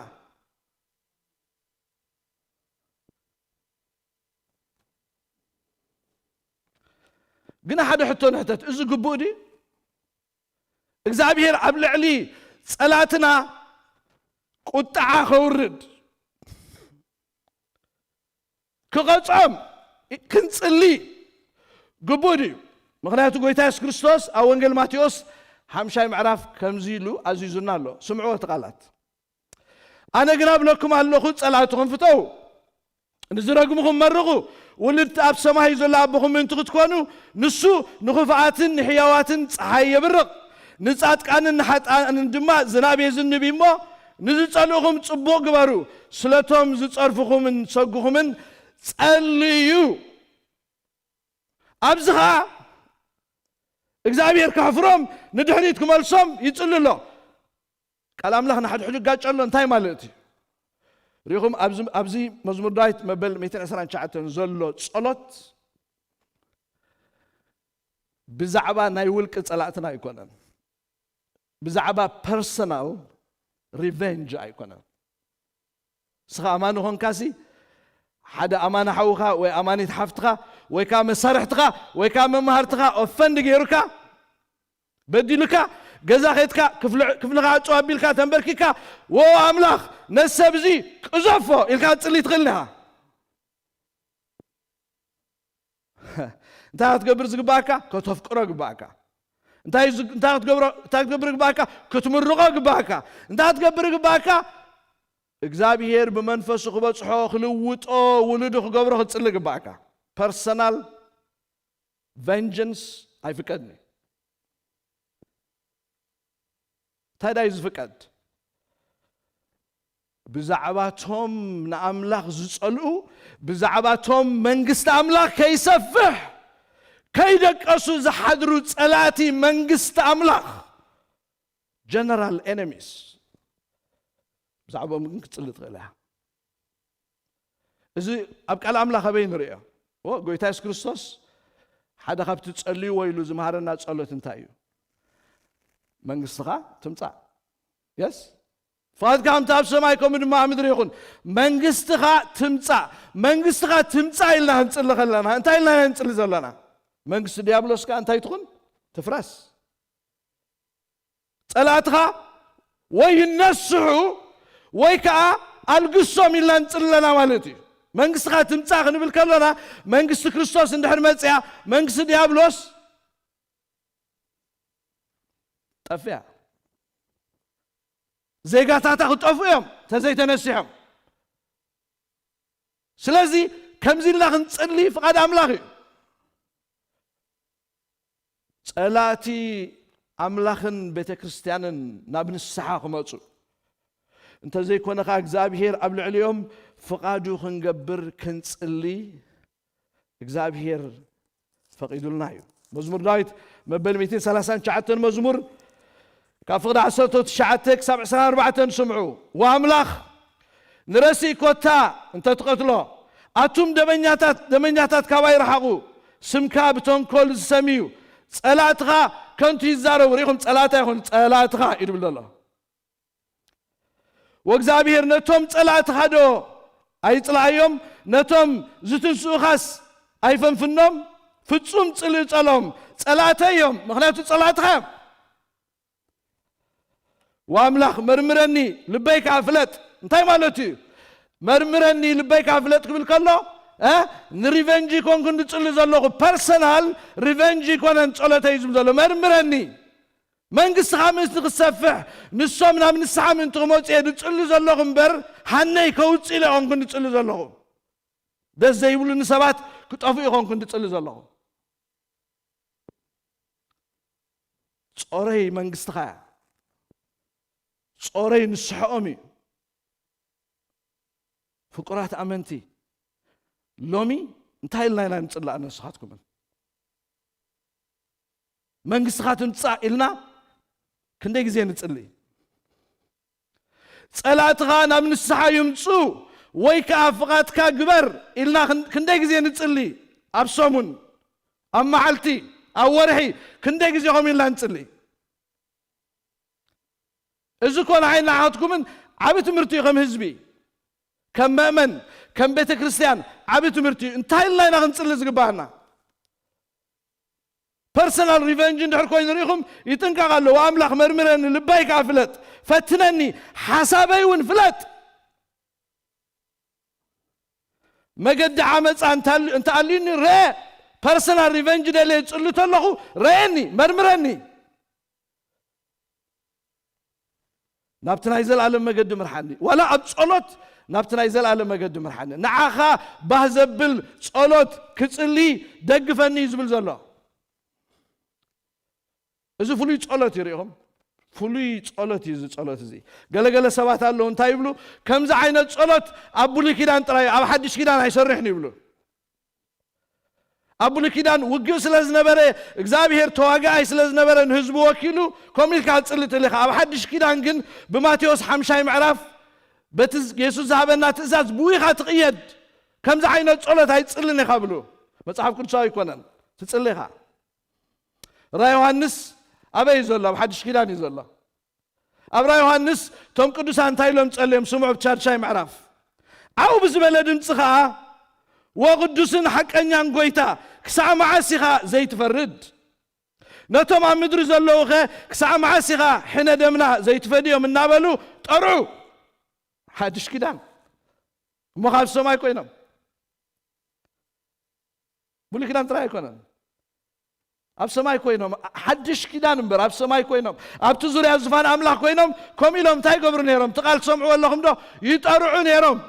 ግን ሓደ ሕቶ ንሕተት፣ እዚ ግቡእ ድዩ? እግዚኣብሔር ኣብ ልዕሊ ጸላትና ቁጥዓ ከውርድ፣ ክቐጽዖም ክንጽሊ ግቡእ ድዩ? ምኽንያቱ ጎይታ የሱስ ክርስቶስ ኣብ ወንጌል ማቴዎስ ሓምሻይ ምዕራፍ ከምዚ ኢሉ ኣዚዙና ኣሎ። ስምዕዎ እቲ ቃላት። ኣነ ግና እብለኩም ኣለኹ፣ ጸላእትኹም ፍተዉ፣ ንዝረግምኹም መርቑ፣ ውልድቲ ኣብ ሰማይ ዘሎ ኣቦኹም ምእንቲ ክትኮኑ፣ ንሱ ንኽፉኣትን ንሕያዋትን ጸሓይ የብርቕ፣ ንጻድቃንን ንሓጥኣንን ድማ ዝናብ የዝንብ እዩ እሞ፣ ንዝጸልእኹም ጽቡቕ ግበሩ፣ ስለቶም ዝጸርፍኹምን ዝሰጉኹምን ጸልዩ። ኣብዚ ኸኣ እግዚኣብሔር ከሕፍሮም፣ ንድሕሪት ክመልሶም ይጽሊ ኣሎ። ቃል ኣምላኽ ንሓድሕዱ ይጋጨ ኣሎ። እንታይ ማለት እዩ? ርኢኹም፣ ኣብዚ ኣብዚ መዝሙር ዳዊት መበል ሚእትን ዕስራን ትሽዓተን ዘሎ ጸሎት ብዛዕባ ናይ ውልቂ ጸላእትና ኣይኮነን። ብዛዕባ ፐርሰናል ሪቨንጅ ኣይኮነን። ንስኻ ኣማኒ ኾንካሲ፣ ሓደ ኣማኒ ሓውኻ ወይ ኣማኒት ሓፍትኻ ወይ ከኣ መሳርሕትኻ ወይ ከኣ መማህርትኻ ኦፈንድ ገይሩካ፣ በዲሉካ፣ ገዛ ኸይድካ፣ ክፍል-፣ ክፍልኻ ዕጽው ኣቢልካ፣ ተንበርኪካ፣ "ዎ ኣምላኽ፣ ነዚ ሰብ እዚ ቅዘፎ" ኢልካ ክትጽሊ ትኽእል ኢኻ። እንታይ ክትገብር ዝግባኣካ? ከተፍቅሮ ግባኣካ። እንታይ ዝ-፣ እንታይ ክትገብሮ፣ እንታይ ክትገብር ግባኣካ? ክትምርቖ ግባኣካ። እንታይ ክትገብር ግባኣካ? እግዚኣብሔር ብመንፈሱ ክበጽሖ፣ ክልውጦ፣ ውሉዱ ክገብሮ ክትጽሊ ግባኣካ። ፐርሰናል ቨንጀንስ ኣይፍቀድን እዩ። እንታይ ዳዩ ዝፍቀድ? ብዛዕባቶም ንኣምላኽ ዝጸልኡ፣ ብዛዕባቶም መንግስቲ ኣምላኽ ከይሰፍሕ፣ ከይደቀሱ ዝሓድሩ ጸላእቲ መንግስቲ ኣምላኽ፣ ጀነራል ኤነሚስ፣ ብዛዕባኦም ግን ክትጽሊ ትኽእል ኢኻ። እዚ ኣብ ቃል ኣምላኽ ኣበይ ንርእዮ? ዎ፣ ጎይታ የሱስ ክርስቶስ ሓደ ካብቲ ጸልይዎ ኢሉ ዝምሃረና ጸሎት እንታይ እዩ? "መንግስትኻ ትምጻእ." የስ? "ፍቓድካ ከምቲ ኣብ ሰማይ ከምኡ ድማ ኣብ ምድሪ ይኹን። መንግስትኻ ትምጻእ፣ መንግስትኻ ትምጻእ" ኢልና ክንጽሊ ከለና፣ እንታይ ኢልና ኢና ንጽሊ ዘለና? መንግስቲ ዲያብሎስ ከኣ እንታይ ትኹን? ትፍረስ። ጸላእትኻ ወይ ይነስሑ ወይ ከኣ ኣልግሶም ኢልና ንጽሊ ኣለና ማለት እዩ። መንግስትኻ ትምጻእ ክንብል ከለና፣ መንግስቲ ክርስቶስ እንድሕር መጽያ፣ መንግስቲ ዲያብሎስ ጠፍያ። ዜጋታታ ክጠፍኡ እዮም፣ ተዘይተነሲሖም። ስለዚ ከምዚ ኢልና ክንጽሊ ፍቓድ ኣምላኽ እዩ። ጸላእቲ ኣምላኽን ቤተ ክርስቲያንን ናብ ንስሓ ክመጹ፣ እንተዘይኮነ ኸኣ እግዚኣብሔር ኣብ ልዕሊኦም ፍቓዱ ክንገብር ክንጽሊ እግዚኣብሔር ፈቒዱልና እዩ። መዝሙር ዳዊት መበል ሚእትን ሰላሳን ትሽዓተን መዝሙር ካብ ፍቕዲ ዓሰርተ ትሽዓተ ክሳብ ዕስራን ኣርባዕተን ስምዑ። ወኣምላኽ ንረሲእ ኮታ እንተ ትቐትሎ፣ ኣቱም ደመኛታት፣ ደመኛታት ካባይ ርሓቑ። ስምካ ብተንኮል ዝሰምዩ ጸላእትኻ ከንቱ ይዛረቡ። ርኢኹም፣ ጸላእታ ይኹን ጸላእትኻ እዩ ዝብል ዘሎ። ወእግዚኣብሔር ነቶም ጸላእትኻ ዶ ኣይጽልኣዮም? ነቶም ዝትንስኡኻስ ኣይፈንፍኖም? ፍጹም ጽልኢ ጸሎም። ጸላእተይ እዮም፣ ምኽንያቱ ጸላእትኻ እዮም። ወኣምላኽ መርምረኒ ልበይ ከኣ ፍለጥ። እንታይ ማለቱ እዩ? መርምረኒ ልበይ ከኣ ፍለጥ ክብል ከሎ፣ እ፣ ንሪቨንጅ ይኮንኩ እንድጽሊ ዘለኹ፣ ፐርሰናል ሪቨንጅ ይኮነን ጸሎተይ ዝብል ዘሎ። መርምረኒ። መንግስትኻ ምእንቲ ክትሰፍሕ፣ ንሶም ናብ ንስሓ ምእንቲ ክመጹ እየ ዝጽሊ ዘለኹ እምበር፣ ሃነይ ከውጽእ ኢለ ይኾንኩ ዝጽሊ ዘለኹ። ደስ ዘይብሉኒ ሰባት ክጠፍኡ ይኾንኩ ዝጽሊ ዘለኹ። ጾረይ መንግስትኻ እያ። ጾረይ ንስሐኦም እዩ። ፍቁራት ኣመንቲ፣ ሎሚ እንታይ ኢልና ኢና ንጽላእ ንስኻትኩምን? መንግስትኻ ትምጻእ ኢልና ክንደይ ግዜ ንጽሊ? ጸላእትኻ ናብ ንስሓ ይምጹ ወይ ከኣ ፍቓድካ ግበር ኢልና ክን-፣ ክንደይ ግዜ ንጽሊ? ኣብ ሰሙን፣ ኣብ መዓልቲ፣ ኣብ ወርሒ ክንደይ ግዜ ኸም ኢልና ንጽሊ? እዚ እኮ ንዓይ ንዓኻትኩምን ዓቢ ትምህርቲ እዩ። ከም ህዝቢ፣ ከም መእመን፣ ከም ቤተ ክርስቲያን ዓቢ ትምህርቲ እዩ። እንታይ ኢልና ኢና ክንጽሊ ዝግባኣና? ፐርሰናል ሪቨንጅ እንድሕር ኮይኑ ርኢኹም፣ ይጥንቀቕ ኣለዎ። ኣምላኽ መርምረኒ፣ ልበይ ከኣ ፍለጥ፣ ፈትነኒ፣ ሓሳበይ እውን ፍለጥ። መገዲ ዓመፃ እንተ-፣ እንተኣልዩኒ ርአ። ፐርሰናል ሪቨንጅ ደልየ ዝጽሊ ተለኹ፣ ርአየኒ፣ መርምረኒ። ናብቲ ናይ ዘለኣለም መገዲ ምርሓኒ። ዋላ ኣብ ጸሎት ናብቲ ናይ ዘለኣለም መገዲ ምርሓኒ። ንዓኻ ባህ ዘብል ጸሎት ክጽሊ ደግፈኒ እዩ ዝብል ዘሎ። እዚ ፍሉይ ጸሎት እዩ፣ ርኢኹም? ፍሉይ ጸሎት እዩ እዚ ጸሎት እዚ። ገለገለ ሰባት ኣለዉ፣ እንታይ ይብሉ? ከምዚ ዓይነት ጸሎት ኣብ ብሉይ ኪዳን ጥራይ፣ ኣብ ሓድሽ ኪዳን ኣይሰርሕን ይብሉ። ኣብ ብሉይ ኪዳን ውግእ ስለ ዝነበረ፣ እግዚኣብሔር ተዋጋኣይ ስለ ዝነበረ ንህዝቡ ወኪሉ ከምኡ ኢልካ ትጽሊ ትልኻ። ኣብ ሓድሽ ኪዳን ግን ብማቴዎስ ሓምሻይ ምዕራፍ በቲ የሱስ ዝሃበና ትእዛዝ ብኡ ኢኻ ትቕየድ። ከምዚ ዓይነት ጸሎት ኣይትጽልን ኢኻ ብሉ። መጽሓፍ ቅዱሳዊ ኣይኮነን። ትጽሊ ኢኻ። ራ ዮሃንስ ኣበይ እዩ ዘሎ? ኣብ ሓድሽ ኪዳን እዩ ዘሎ። ኣብ ራ ዮሃንስ እቶም ቅዱሳን እንታይ ኢሎም ጸልዮም? ስምዑ፣ ኣብ ሻድሻይ ምዕራፍ። ዓው ብዝበለ ድምጺ ኸኣ፣ "ወቕዱስን ሓቀኛን ጐይታ፣ ክሳዕ መዓስ ኢኻ ዘይትፈርድ? ነቶም ኣብ ምድሪ ዘለዉኸ ክሳዕ መዓስ ኢኻ ሕነ ደምና ዘይትፈድዮም?" እናበሉ ጠርዑ። ሓድሽ ኪዳን። እሞ ካብ ሰማይ ኮይኖም። ብሉይ ኪዳን ጥራይ ኣይኮነን። ኣብ ሰማይ ኮይኖም፣ ሓድሽ ኪዳን እምበር፣ ኣብ ሰማይ ኮይኖም፣ ኣብቲ ዙርያ ዙፋን ኣምላኽ ኮይኖም፣ ከምኡ ኢሎም እንታይ ይገብሩ ነይሮም? እቲ ቃል ትሰምዕዎ ኣለኹም ዶ? ይጠርዑ ነይሮም።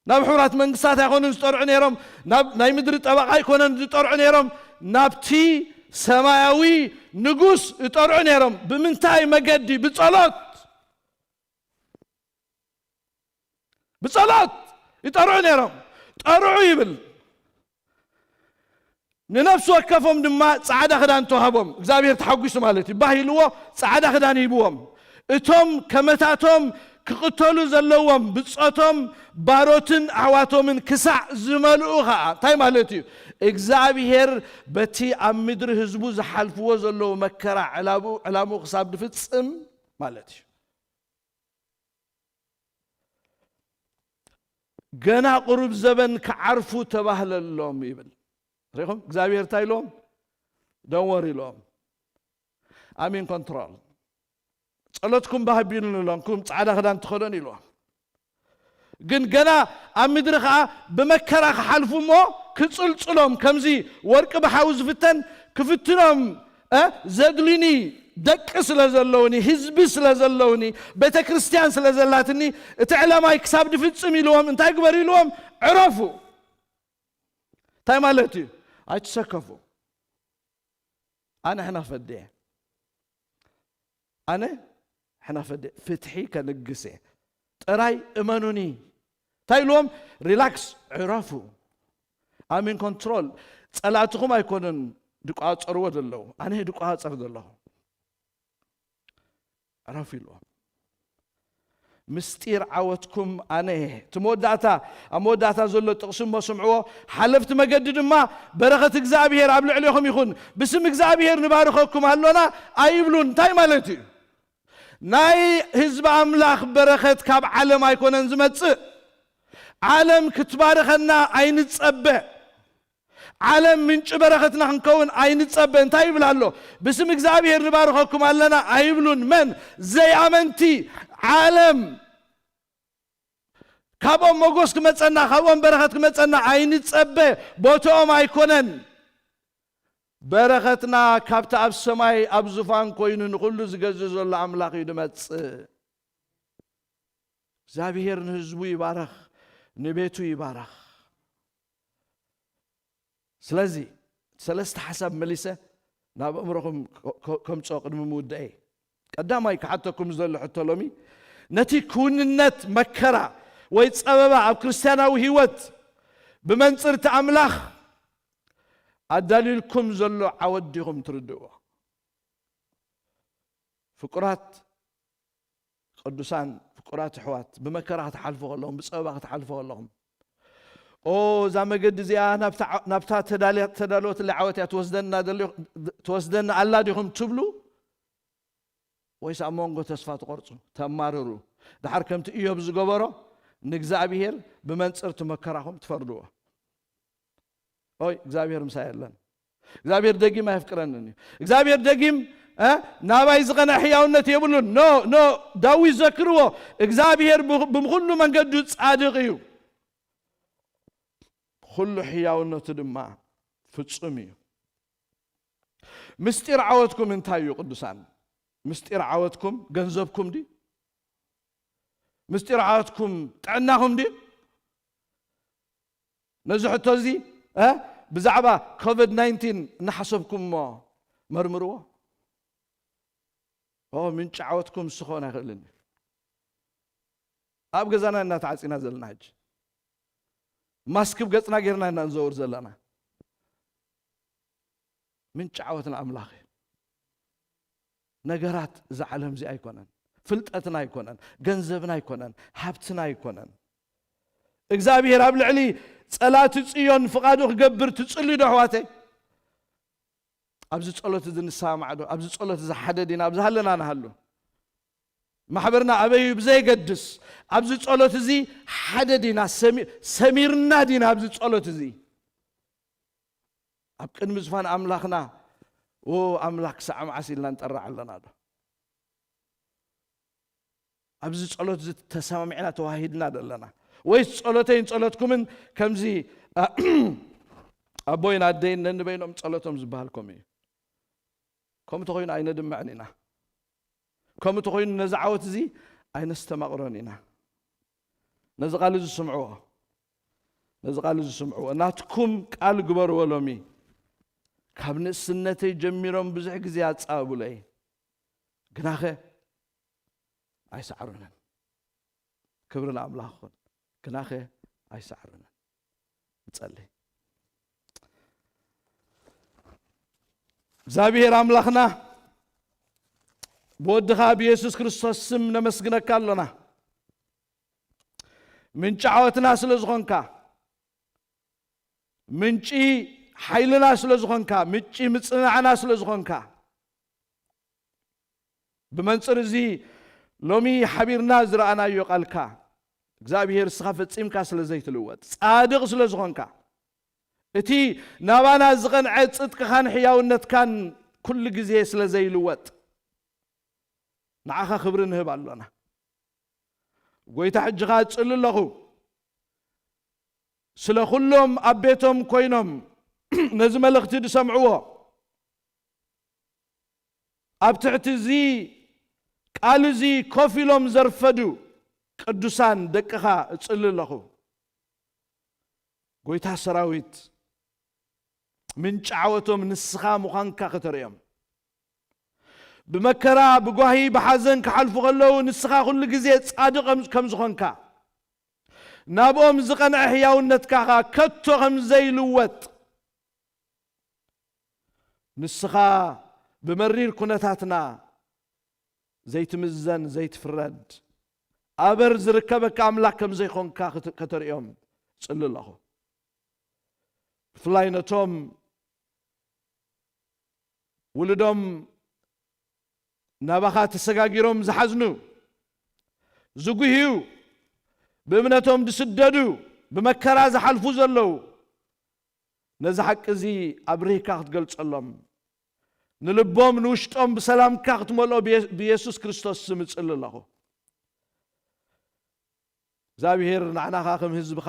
ናብ ሕቡራት መንግስታት ኣይኮኑን ዝጠርዑ ነይሮም። ናብ ናይ ምድሪ ጠበቓ ኣይኮነን ዝጠርዑ ነይሮም። ናብቲ ሰማያዊ ንጉስ ይጠርዑ ነይሮም። ብምንታይ መገዲ? ብጸሎት። ብጸሎት ይጠርዑ ነይሮም። ጠርዑ ይብል። ንነፍሲ ወከፎም ድማ ጻዕዳ ክዳን ተዋህቦም። እግዚኣብሔር ተሓጒሱ ማለት እዩ። ባህ ኢልዎ ጻዕዳ ክዳን ሂብዎም። እቶም ከመታቶም ክቕተሉ ዘለዎም ብጾቶም ባሮትን ኣሕዋቶምን ክሳዕ ዝመልኡ ኸኣ፣ እንታይ ማለት እዩ? እግዚኣብሔር በቲ ኣብ ምድሪ ህዝቡ ዝሓልፍዎ ዘለዉ መከራ ዕላቡ-፣ ዕላምኡ ክሳብ ድፍጽም ማለት እዩ። ገና ቁሩብ ዘበን ክዓርፉ ተባህለሎም ይብል። ሪኹም? እግዚኣብሔር እንታይ ኢሎም? ደንወር ኢሎም። ኣሚን ኮንትሮል። ጸሎትኩም ባህቢሉን ኢሎምኩም ጻዕዳ ክዳን ተኸደኑ ኢልዎም። ግን ገና ኣብ ምድሪ ኸኣ ብመከራ ክሓልፉ እሞ ክጽልጽሎም፣ ከምዚ ወርቂ ብሓዊ ዝፍተን ክፍትኖም፣ እ፣ ዘድልዩኒ ደቂ ስለ ዘለውኒ፣ ህዝቢ ስለ ዘለውኒ፣ ቤተ ክርስቲያን ስለ ዘላትኒ፣ እቲ ዕላማይ ክሳብ ድፍጽም ኢልዎም፣ እንታይ ግበሩ ኢልዎም? ዕረፉ። እንታይ ማለት እዩ? ኣይትሰከፉ። ኣነ ሕነ ክፈዲ እየ። ኣነ ሕነ ክፈዲ እየ። ፍትሒ ከንግስ እየ። ጥራይ እመኑኒ። እንታይ ኢልዎም? ሪላክስ፣ ዕረፉ። ኣሚን ኮንትሮል። ጸላእትኹም ኣይኮኑን ድቋጸርዎ ዘለዉ፣ ኣነ ድቋጸር ዘለኹ። ዕረፉ ኢልዎም። ምስጢር ዓወትኩም ኣነ እየ። እቲ መወዳእታ፣ ኣብ መወዳእታ ዘሎ ጥቕሲ እሞ ስምዕዎ። ሓለፍቲ መገዲ ድማ፣ በረኸት እግዚኣብሔር ኣብ ልዕሌኹም ይኹን፣ ብስም እግዚኣብሔር ንባርኸኩም ኣሎና ኣይብሉን። እንታይ ማለት እዩ? ናይ ህዝቢ ኣምላኽ በረኸት ካብ ዓለም ኣይኮነን ዝመጽእ። ዓለም ክትባርኸና ኣይንጸበ። ዓለም ምንጪ በረኸትና ክንከውን ኣይንጸበ። እንታይ ይብል ኣሎ? ብስም እግዚኣብሔር ንባርኸኩም ኣለና ኣይብሉን። መን? ዘይኣመንቲ። ዓለም ካብኦም ሞጎስ ክመጸና፣ ካብኦም በረኸት ክመጸና ኣይንጸበ። ቦትኦም ኣይኮነን። በረኸትና ካብቲ ኣብ ሰማይ ኣብ ዙፋን ኮይኑ ንኹሉ ዝገዝእ ዘሎ ኣምላኽ እዩ ድመጽእ። እግዚኣብሔር ንህዝቡ ይባረኽ፣ ንቤቱ ይባረኽ። ስለዚ ሰለስተ ሓሳብ መሊሰ ናብ ኣእምሮኹም ከ-፣ ከ-፣ ከምጽኦ ቅድሚ ምውዳኤ። ቀዳማይ ክሓተኩም ዝደሊ ሕቶ ሎሚ፣ ነቲ ክውንነት መከራ ወይ ጸበባ ኣብ ክርስትያናዊ ህይወት ብመንጽርቲ ኣምላኽ ኣዳልዩልኩም ዘሎ ዓወት ዲኹም ትርድእዎ? ፍቁራት ቅዱሳን፣ ፍቁራት ኣሕዋት፣ ብመከራ ክትሓልፉ ከለኹም፣ ብጸበባ ክትሓልፉ ከለኹም፣ "ኦ፣ እዛ መገዲ እዚኣ ናብታ ዓ-፣ ናብታ ተዳልያ-፣ ተዳለወትላ ዓወት እያ ትወስደና ደሊ-፣ ትወስደና ኣላ" ዲኹም ትብሉ? ወይስ ኣብ መንጎ ተስፋ ትቖርጹ፣ ተማርሩ? ደሓር ከምቲ ኢዮብ ዝገበሮ ንእግዚኣብሔር ብመንጽርቲ መከራኹም ትፈርድዎ? ኦይ፣ እግዚኣብሔር ምሳይ የለን። እግዚኣብሔር ደጊም ኣየፍቅረንን እዩ። እግዚኣብሔር ደጊም፣ እ፣ ናባይ ዝቐንዐ ሕያውነት የብሉን። ኖ፣ ኖ፣ ዳዊት ዘክርዎ፣ እግዚኣብሔር ብ-፣ ብምኹሉ መንገዱ ጻድቕ እዩ። ኩሉ ሕያውነቱ ድማ ፍጹም እዩ። ምስጢር ዓወትኩም እንታይ እዩ ቅዱሳን? ምስጢር ዓወትኩም ገንዘብኩም ድዩ? ምስጢር ዓወትኩም ጥዕናኹም ድዩ? ነዚ ሕቶ እዚ፣ እ፣ ብዛዕባ ኮቪድ ናይንቲን እናሓሰብኩም እሞ መርምርዎ። ኦ፣ ምንጪ ዓወትኩም ንሱ ክኸውን ኣይኽእልን እዩ። ኣብ ገዛና እናተዓጺና ዘለና ሕጂ። ማስክ ኣብ ገጽና ጌርና ኢና ንዘውር ዘለና። ምንጪ ዓወትና ኣምላኽ እዩ። ነገራት እዛ ዓለም እዚ ኣይኮነን። ፍልጠትና ኣይኮነን። ገንዘብና ኣይኮነን። ሃብትና ኣይኮነን። እግዚኣብሔር ኣብ ልዕሊ ጸላቲ ጽዮን ፍቓዱ ክገብር ትጽልዩ ዶ ኣሕዋተይ? ኣብዚ ጸሎት እዚ ንሰማማዕ ዶ? ኣብዚ ጸሎት እዚ ሓደ ዲና? ኣብዚ ሃለና ንሃሉ። ማሕበርና ኣበይ እዩ ብዘየገድስ፣ ኣብዚ ጸሎት እዚ ሓደ ዲና? ሰሚ-፣ ሰሚርና ዲና ኣብዚ ጸሎት እዚ? ኣብ ቅድሚ ዝፋን ኣምላኽና፣ "ኦ ኣምላኽ፣ ክሳዕ መዓስ?" ኢልና ንጠርዕ ኣለና ዶ? ኣብዚ ጸሎት እዚ ተሰማሚዕና ተዋሂድና ዶ ኣለና? ወይስ ጸሎተይን ጸሎትኩምን ከምዚ፣ ኣቦይን ኣደይን ነንበይኖም ጸሎቶም ዝበሃል ከምኡ እዩ? ከምኡ ተኾይኑ ኣይነድምዕን ኢና። ከምኡ ተኾይኑ ነዚ ዓወት እዚ ኣይነስተማቕሮን ኢና። ነዚ ቃል እዚ ስምዕዎ። ነዚ ቃል እዚ ስምዕዎ። ናትኩም ቃል ግበርዎ ሎሚ። ካብ ንእስነተይ ጀሚሮም ብዙሕ ግዜ ኣጻብቡለይ። ግናኸ ኣይሰዕሩንን። ክብሪ ንኣምላኽ ይኹን። ግናኸ ኣይሰዕሩንን። ንጸሊ። እግዚኣብሔር ኣምላኽና፣ ብወድኻ ብየሱስ ክርስቶስ ስም ነመስግነካ ኣሎና። ምንጪ ዓወትና ስለ ዝኾንካ፣ ምንጪ ሓይልና ስለ ዝኾንካ፣ ምንጪ ምጽንናዕና ስለ ዝኾንካ፣ ብመንጽር እዚ ሎሚ ሓቢርና ዝረኣናዮ ቃልካ፣ እግዚኣብሔር ንስኻ ፈጺምካ ስለ ዘይትልወጥ፣ ጻድቕ ስለ ዝኾንካ፣ እቲ ናባና ዝቐንዐ ጽድቅኻን ሕያውነትካን ኩሉ ግዜ ስለ ዘይልወጥ፣ ንዓኻ ክብሪ ንህብ ኣሎና። ጎይታ፣ ሕጂ ኸኣ እጽሊ ኣለኹ፣ ስለ ኩሎም ኣብ ቤቶም ኮይኖም ነዚ መልእኽቲ ዝሰምዕዎ፣ ኣብ ትሕቲ እዚ ቃል እዚ ኮፍ ኢሎም ዘርፈዱ ቅዱሳን ደቅኻ እጽሊ ኣለኹ። ጎይታ ሰራዊት፣ ምንጪ ዓወቶም ንስኻ ምዃንካ ከተርእዮም። ብመከራ፣ ብጓሂ፣ ብሓዘን ክሓልፉ ከለዉ ንስኻ ኩሉ ግዜ ጻድቕ ከም ዝኾንካ፣ ናብኦም ዝቐንዐ ሕያውነትካ ከኣ ከቶ ከም ዘይልወጥ፣ ንስኻ ብመሪር ኩነታትና ዘይትምዘን ዘይትፍረድ ኣበር ዝርከበካ ኣምላክ ከም ዘይኾንካ ክት- ከተርእዮም ጽሊ ኣለኹ። ብፍላይ ነቶም ውልዶም ናባኻ ተሰጋጊሮም ዝሓዝኑ፣ ዝጉህዩ፣ ብእምነቶም ዝስደዱ፣ ብመከራ ዝሓልፉ ዘለዉ፣ ነዚ ሓቂ እዚ ኣብሪህካ ክትገልጸሎም፣ ንልቦም ንውሽጦም ብሰላምካ ክትመልኦ ብየ- ብየሱስ ክርስቶስ ስም እጽሊ ኣለኹ። እግዚኣብሔር ንዓናኻ ከም ህዝብኻ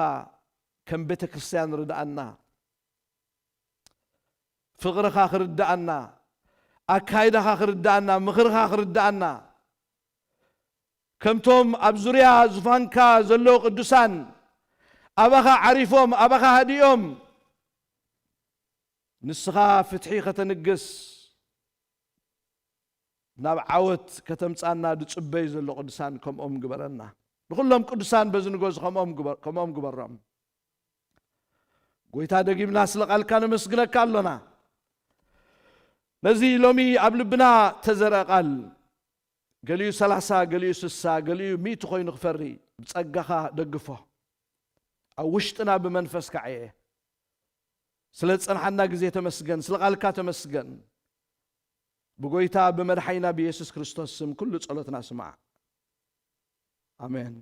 ከም ቤተ ክርስቲያን ርድኣና፣ ፍቕርኻ ክርድኣና፣ ኣካይዳኻ ክርድኣና፣ ምኽርኻ ክርድኣና፣ ከምቶም ኣብ ዙርያ ዙፋንካ ዘለዉ ቅዱሳን ኣባኻ ዓሪፎም ኣባኻ ሃዲኦም ንስኻ ፍትሒ ከተንግስ ናብ ዓወት ከተምጻና ዝጽበዩ ዘሎ ቅዱሳን ከምኦም ግበረና። ንኹሎም ቅዱሳን በዚ ንጎዚ ከምኦም ግበር- ከምኦም ግበሮም። ጎይታ፣ ደጊምና ስለ ቃልካ ነመስግነካ ኣሎና። ነዚ ሎሚ ኣብ ልብና ተዘርአ ቃል፣ ገሊኡ ሰላሳ፣ ገሊኡ ስሳ፣ ገሊኡ ሚእቲ ኮይኑ ክፈሪ ብጸጋኻ ደግፎ። ኣብ ውሽጥና ብመንፈስካ ዕየ። ስለ ዝጸንሓና ግዜ ተመስገን፣ ስለ ቃልካ ተመስገን። ብጎይታ ብመድሓይና ብየሱስ ክርስቶስ ስም ኩሉ ጸሎትና ስማዕ። ኣሜን።